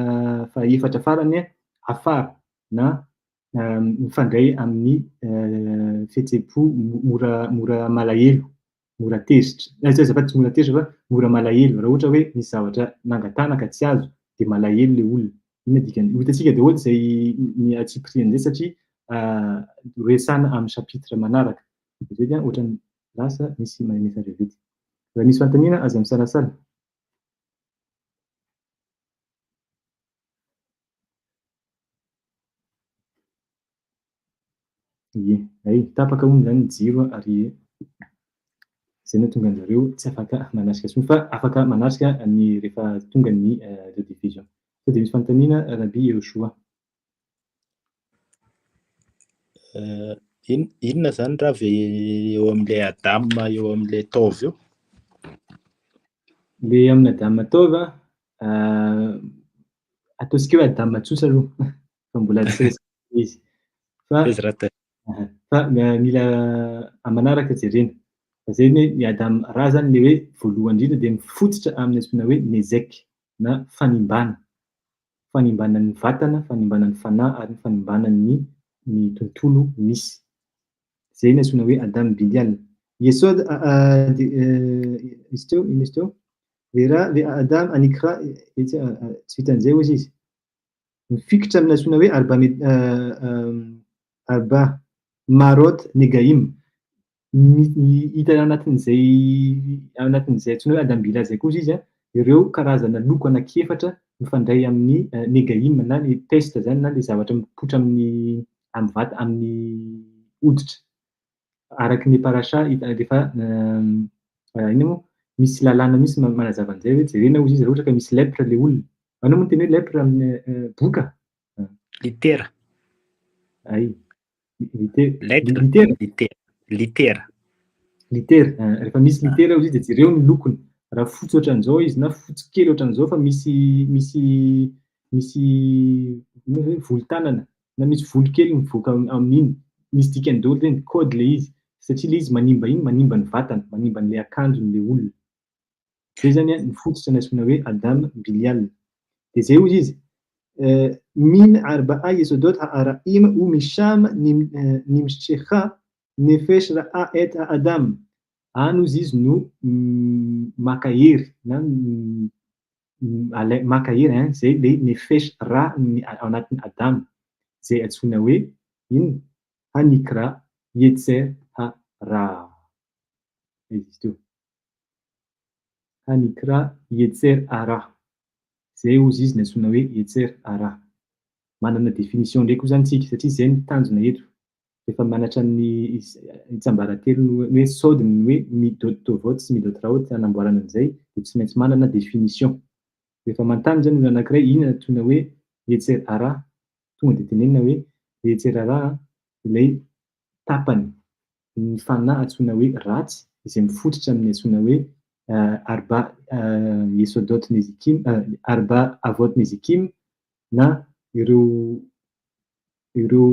fahaefatra farany afara na mifandray amin'ny fihetseham-po mora mora malahelo, mora tezitra, azafady tsy mora tezitra fa mora malahelo, raha ohatra hoe nisy zavatra nangatahana ka tsy azo dia malahelo ilay olona, inona dikany? Ho hitantsika daholo izay ny antsipirian'izay satria resahana amin'ny chapitre manaraka. Vetivety an, ohatran'ny lasa misy mahay message vetivety. Raha misy fanontaniana aza misalasala. Ie, hay, tapaka hono izany ny jiro ary Izay no hahatonga an-jareo tsy afaka manatrika intsony fa afaka manatrika ny rehefa tonga ny rediffusion. Sao dia misy fanontaniana Rabbi Yehoshua? Inona izany raha ve eo amin'ilay Adam eo amin'ilay taova eo? Ilay amin'ny Adam taova, ataontsika hoe Adam tsotra aloha fa mbola tsy resaka izy. Fa fa mila manaraka jerena. Fa zay ny hoe ny Adam raha zany le hoe voalohany indrindra dia mifototra amin'ny antsoina hoe nezek na fanimbana. Fanimbana ny vatana, fanimbana ny fanahy ary ny fanimbana ny ny tontolo misy. Zay ny antsoina hoe Adam Belial. Yesod izy teo, inona izy teo? Vera ve Adam anikra tsy vitan'izay hozy izy. Mifikitra amin'ny antsoina hoe Arba Arba Marot Negaim. Ny hita anatin'izay anatin'izay antsoina hoe Adam Bila izay koa izy izy, ireo karazana loko anankiefatra mifandray amin'ny Negaim na ny peste izany na ilay zavatra mipoitra amin'ny amin'ny vata amin'ny hoditra. Araka ny parasha hita rehefa inona moa? Misy lalàna mihitsy manazava an'izay hoe jerena hozy izy raha ohatra ka misy lèpre ilay olona. Anao moa niteny hoe lèpre amin'ny boka? Litera. Ay. Lettre. Litera. Litera. Litera. Litera. Rehefa misy litera hozy izy dia jereo ny lokony. Raha fotsy ohatran'izao izy na fotsy kely ohatran'izao fa misy misy misy inona hoe volon-tanana na misy volo kely mivoaka amin'iny. Misy dikany daholo ireny, code ilay izy. Satria ilay izy manimba iny, manimba ny vatana, manimba an'ilay akanjon'ilay olona. Izay izany ny fototra nantsoina hoe Adam Belial. Dia izay hozy izy, Min arba'a yesodot ha'ara'im u misham nimshecha nefesh ra'a et ha'adam. Any hozy izy no maka hery na maka hery hein, izay ilay nefesh ra ao anatin'i Adam, izay antsoina hoe inona? Hanikra yetzer ha-ra. Aiza izy teo? Hanikra Yetzer Hara. Izay hozy izy ny antsoina hoe Yetzer Hara. Manana définition indray koa izany tsika satria izay no tanjona eto. Rehefa manatra ny tsiambaratelo ny hoe sod ny hoe midot tovot sy midot raot hanamboarana an'izay dia tsy maintsy manana définition. Rehefa manontany izany olona anankiray inona no antsoina hoe Yetzer Hara, tonga dia tenenina hoe Yetzer Hara ilay tapany ny fanahy antsoina hoe ratsy izay mifototra amin'ny antsoina hoe Arba Yesodot Nezikim, Arba Avot Nezikim na ireo ireo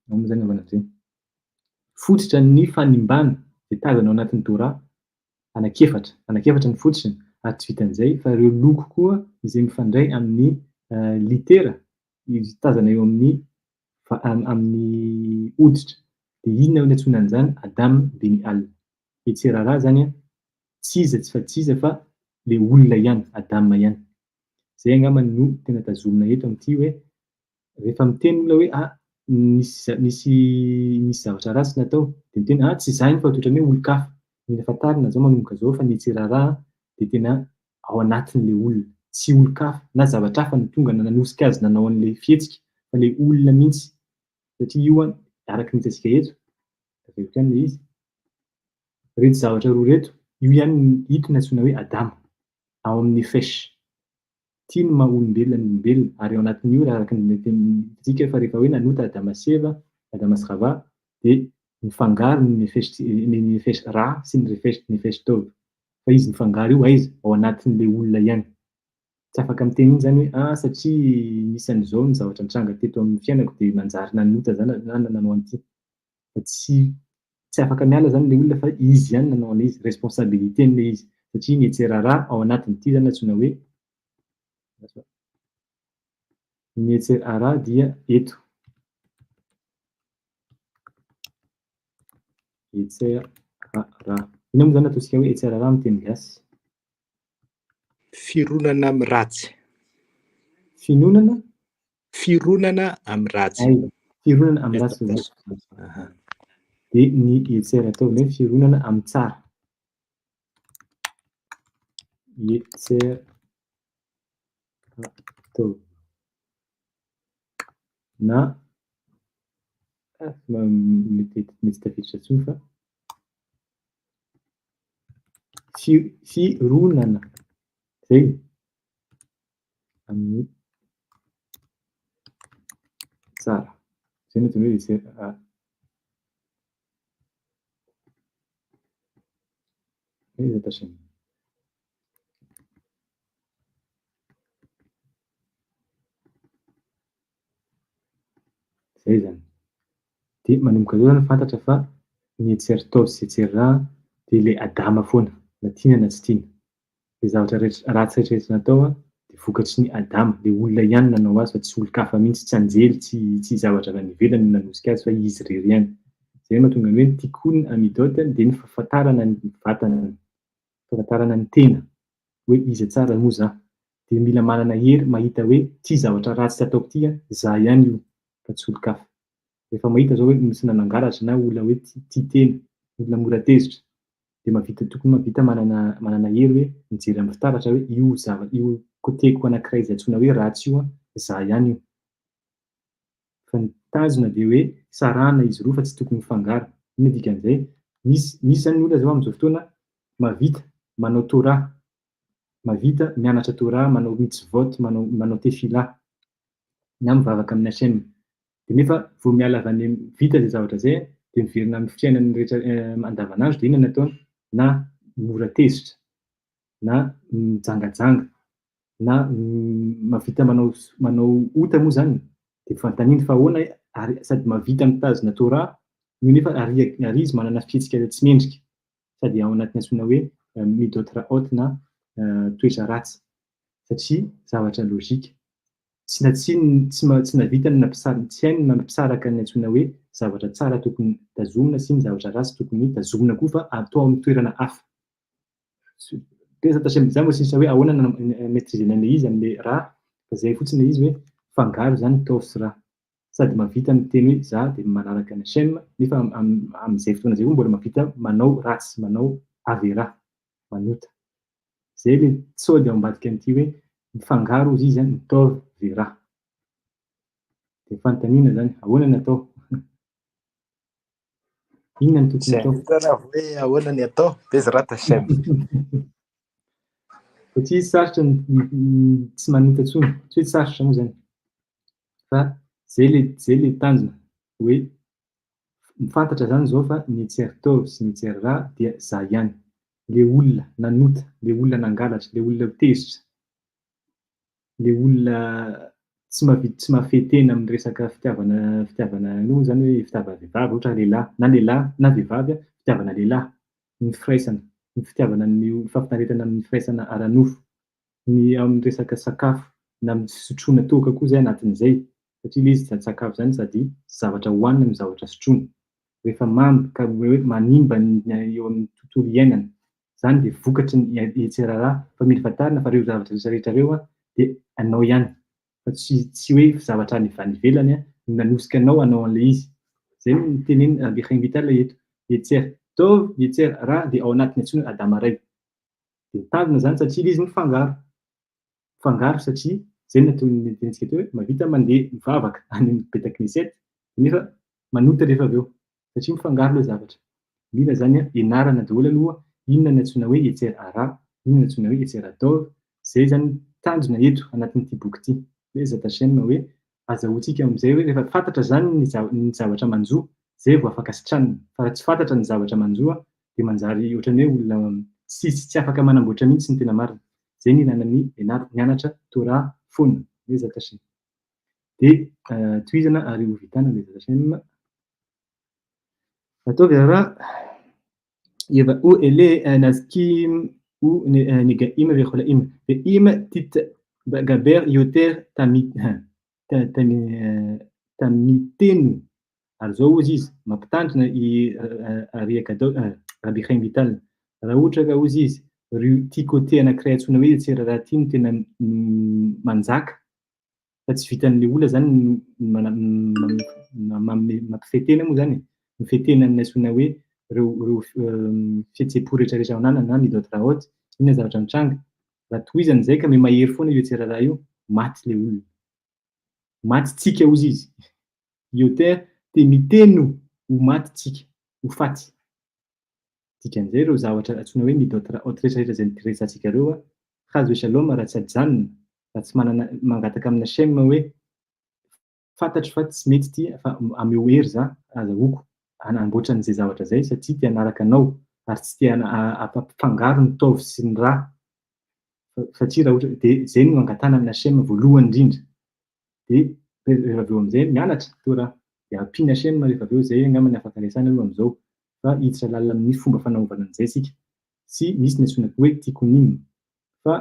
ahoana moa izany anaovana an'izay? Fototra ny fanimbana izay tazana ao anatin'ny Torah anankiefatra, anankiefatra ny fototrany ary tsy vitan'izay fa ireo loko koa izay mifandray amin'ny litera izay tazana eo amin'ny amin'ny hoditra. Dia inona no niantsoana an'izany? Adam Benial. Etserara izany an, tsy iza tsy fa tsy iza fa ilay olona ihany, Adam ihany. Izay angamba no tena tazomina eto amin'ity hoe rehefa miteny olona hoe ah nisy nisy nisy zavatra ratsy natao dia miteny ah tsy izaho iny fa ohatran'ny hoe olon-kafa. Mila fantarina izao manomboka izao fa ny etserara dia tena ao anatin'ilay olona, tsy olon-kafa na zavatra hafa no tonga nanosika azy nanao an'ilay fihetsika fa ilay olona mihitsy satria io an, araka ny hitantsika eto, averiko ihany ilay izy, ireto zavatra roa ireto, io ihany ito no antsoina hoe Adama, ao amin'ny Nefesh. Ity no maha olombelona ny olombelona ary ao anatin'io raha araka ny hitantsika fa rehefa hoe nanota Adama sy Eva, Adama sy Rava, dia nifangaro ny Nefesh, ny Nefesh Ra sy ny Nefesh Tov. Fa izy mifangaro io aiza? Ao anatin'ilay olona ihany. Tsy afaka miteny mihitsy izany hoe ah satria nisy an'izao ny zavatra nitranga teto amin'ny fiainako dia nanjary nanota za na nanao an'ity. Fa tsy tsy afaka miala izany ilay olona fa izy ihany nanao an'ilay izy, responsabilité-ny ilay izy. Satria ny etserara ao anatin'ity izany antsoina hoe ny etserara dia eto. Etserara. Inona moa izany ataontsika hoe etserara amin'ny teny gasy? Fironana amin'ny ratsy. Finonana? Fironana amin'ny ratsy. Ay, fironana amin'ny ratsy. Dia ny yetzer atao hoe fironana amin'ny tsara. Yetzer atao. Na mety tsy tafiditra intsony fa. Fironana zay amin'ny tsara. Zay no atao hoe yetzer hara. Bezrat Hashem. Zay zany. Dia manomboka eo zany fantatra fa ny yetzer tov sy yetzer ra dia ilay Adama foana, na tiana na tsy tiana. Ilay zavatra rehetra ratsy rehetra rehetra natao dia vokatry ny Adama, ilay olona ihany nanao azy fa tsy olon-kafa mihitsy, tsy anjely, tsy tsy zavatra avy any ivelany no nanosika azy fa izy irery ihany. Izay no mahatonga ny hoe ny tikkun hamidot dia ny fahafantarana ny vatana, fahafantarana ny tena hoe iza tsara moa za. Dia mila manana hery mahita hoe ity zavatra ratsy ataoko ity an, za ihany io fa tsy olon-kafa. Rehefa mahita zao hoe misy nanangalatra na olona hoe tia tena, olona mora tezitra dia mahavita tokony mahavita manana manana hery hoe mijery amin'ny fitaratra hoe io zava io côté-ko anankiray izay antsoina hoe ratsy io an, za ihany io. Fa ny tanjona dia hoe sarahana izy roa fa tsy tokony mifangaro. Inona dikan'izay? Misy misy zany ny olona zao amin'izao fotoana mahavita manao Torah, mahavita mianatra Torah, manao mitzvot, manao manao tefillah na mivavaka amin'ny Hashem. Dia nefa vao miala avy any vita izay zavatra izay dia miverina amin'ny fiainany rehetra andavanandro dia inona no ataony? Na mora tezitra, na mijangajanga, na mahavita manao manao ota moa izany dia fanontaniana fa ahoana ary sady mahavita mitazona Torah no nefa ary ary izy manana fihetsika tsy mendrika sady ao anatin'ny antsoina hoe midot ra'ot na toetra ratsy satria zavatra logique tsy na tsy tsy tsy nahavita ny nampisaraka tsy hainy ny nampisaraka ny antsoina hoe zavatra tsara tokony tazomina sy ny zavatra ratsy tokony tazomina koa fa atao amin'ny toerana hafa. Tena Hashem, za mbo tsy nisy hoe ahoana no maîtriser-na an'ilay izy amin'ilay raha fa zay fotsiny ilay izy hoe fangaro zany tov sy raha. Sady mahavita miteny hoe za dia manaraka an'i Hashem nefa amin'izay fotoana izay koa mbola mahavita manao ratsy, manao avera, manota. Zay ilay tsôdy ao ambadika an'ity hoe mifangaro hozy izy an, ny tov ve raha. Dia fanontaniana zany, ahoana ny atao? Inona no tokony Zay atao? mihitsy raha hoe ahoana ny atao, Bezrat Hashem. Satria sarotra ny tsy manota intsony, tsy hoe sarotra moa zany fa zay le zay le tanjona hoe fantatra zany zao fa ny Yetzer Tov sy ny Yetzer Ra dia za ihany, le olona nanota, le olona nangalatra, le olona tezitra, le olona tsy mahavita tsy mahafehy tena amin'ny resaka fitiavana fitiavana aloha zany hoe fitiavana vehivavy ohatra lehilahy na lehilahy na vehivavy fitiavana lehilahy, ny firaisana, ny fitiavana ny fahafinaretana amin'ny firaisana ara-nofo, ny amin'ny resaka sakafo na amin'ny fisotroana toaka koa zay anatin'izay satria ilay izy sady sakafo zany sady zavatra hohanina no zavatra sotroina. Rehefa mamy ka hoe manimba ny eo amin'ny tontolo iainana Izany dia vokatry ny HRRA fa mila fantarina fa ireo zavatra rehetra rehetra ireo dia anao ihany fa tsy tsy hoe zavatra any avy any ivelany no nanosika anao hanao an'ilay izy. Izay no tenenin'i Rabbi Chaim Vital eto. Yetzer Tov, Yetzer Ra dia ao anatin'ny antsoina hoe Adama Ray. Dia mitandrina izany satria ilay izy mifangaro. Mifangaro satria izay no nataon'ny tenintsika teo hoe mahavita mandeha mivavaka any amin'ny Beta Knesset nefa manota rehefa avy eo. Satria mifangaro ilay zavatra. Mila izany ianarana daholo aloha inona ny antsoina hoe Yetzer Hara, inona ny antsoina hoe Yetzer Hatov, izay izany ny tanjona eto anatin'ity boky ity. Be'ezrat Hashem hoe azahoantsika amin'izay hoe rehefa fantatra izany ny ny zavatra manjo, izay vao afaka sitranina. Fa raha tsy fantatra ny zavatra manjo dia manjary ohatran'ny hoe olona tsy tsy afaka manamboatra mihitsy ny tena marina. Izay ny ilana ny mianatra Torah foana. Be'ezrat Hashem. Dia tohizana ary ho vitana Be'ezrat Hashem. Ataovy raha יבאו אלה נזקים ונגעים וחולאים, ואם תתגבר יותר תמיתנו. Ary izao hozy izy, mampitandrina i Ari Gadol, Rabbi Chaim Vital, raha ohatra ka hozy izy, ry ity côté anankiray antsoina hoe Yetzer Hara ity no tena manjaka, fa tsy vitan'ilay olona zany no mampifehy tena moa zany e, mifehy tena amin'ny antsoina hoe ireo ireo fihetseham-po rehetra rehetra ananany na midot raot, inona zavatra mitranga? Raha tohizana izay ka miha-mahery foana io Yetzer Hara io, maty ilay olona. Maty tsika hozy izy. Yoter te miteny ho maty tsika, ho faty. Dikan'izay ireo zavatra antsoina hoe midot ra'ot rehetra rehetra izay noresahantsika ireo, chas v'shalom raha tsy ajanona, raha tsy manana mangataka amin'i Hashem hoe fantatro fa tsy mety ity fa ameo hery za azahoako hanamboatra an'izay zavatra izay satria te hanaraka anao ary tsy te hampifangaro ny taov sy ny ra satria raha ohatra dia izay no angatahana amin'i Hashem voalohany indrindra dia rehefa avy eo amin'izay mianatra Torah dia ampian'i Hashem rehefa avy eo izay angamba ny afaka resahina aloha amin'izao fa hiditra lalina amin'ny fomba fanaovana an'izay isika sy misy ny antsoina koa hoe tikkunim fa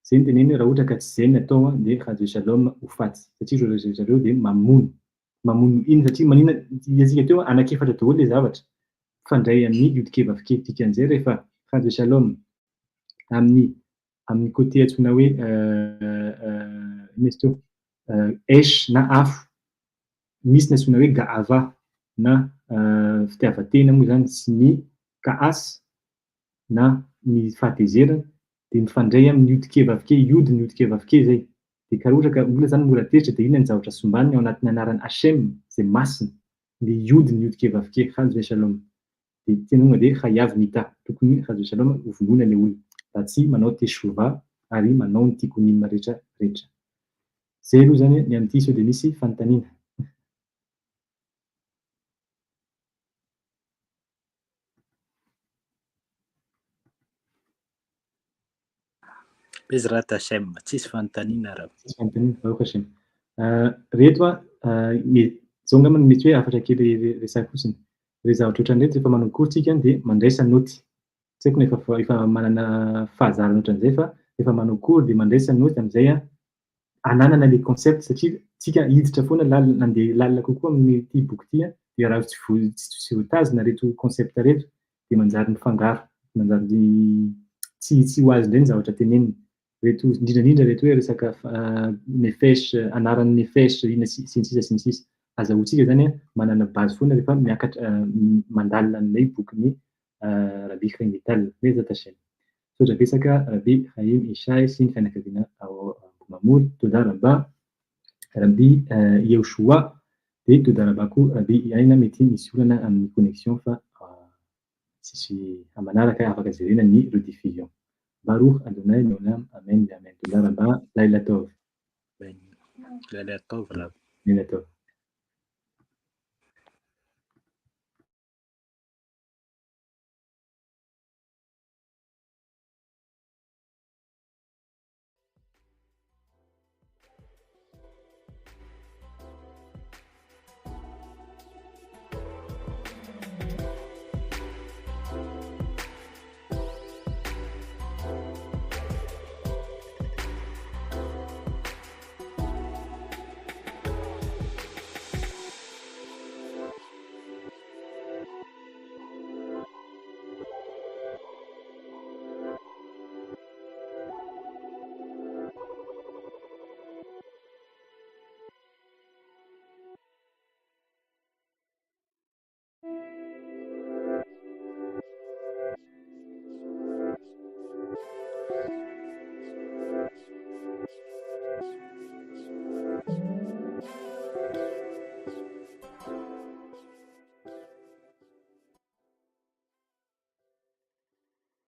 izay no teneniny hoe raha ohatra ka tsy izay ny atao dia chas v'shalom ho faty satria ireo rehetra ireo dia mamono mamono inona satria maninona hitantsika teo anankiefatra daholo ilay zavatra mifandray amin'ny yodke vavke dikan'izay rehefa chas v'shalom amin'ny amin'ny côté antsoina hoe inona izy teo esh na afo misy ny antsoina hoe ga'ava na fitiavan-tena moa izany sy ny ka'as na ny fahatezerana dia mifandray amin'ny yodke vavke yod ny yodke vavke izay dia ka raha ohatra ka olona izany mora tezitra dia inona ny zavatra sombaniny ao anatin'ny anaran'i Hashem izay masina ny yod ny yodke vavke chas v'shalom dia tena tonga dia chayav mita tokony chas v'shalom ho vonoina ilay olona raha tsy manao teshuvah ary manao ny tikkunim rehetra rehetra. Izay aloha izany ny amin'ity sao dia misy fanontaniana. Bezrat Hashem, tsisy fanontaniana raha. Tsisy fanontaniana, Baruch Hashem. Reto a, izao angamba no mety hoe hafatra kely resahiko fotsiny. Ireo zavatra ohatran'ireto rehefa manao cours tsika dia mandraisa naoty. Tsy haiko na efa manana fahazarana ohatran'izay fa rehefa manao cours dia mandraisa naoty amin'izay a, ananana ilay concept satria tsika hiditra foana lalina, handeha lalina kokoa amin'ity boky ity a, dia raha tsy voatazona ireto concept ireto dia manjary mifangaro, manjary tsy ho azo indray ny zavatra tenenina. Ireto indrindra indrindra ireto hoe resaka nefesh, anaran'ny nefesh, inona sy ny sisa sy ny sisa. Azahoantsika izany a, manana base foana rehefa miakatra mandalina an'ilay bokin'i Rabbi Chaim Vital. Bezat Hashem. Misaotra betsaka Rabbi Chaim Ishay sy ny fianakaviana ao Ambohimamory. Toda Rabba Rabbi Yehoshua dia Toda Rabba koa Rabbi Aina mety misy olana amin'ny connexion fa tsisy manaraka afaka jerena ny rediffusion. Baruch Adonai Leolam Amen ve Amen. Toda Rabba Laila Tov. Amen. Laila Tov Rabbi. Laila Tov.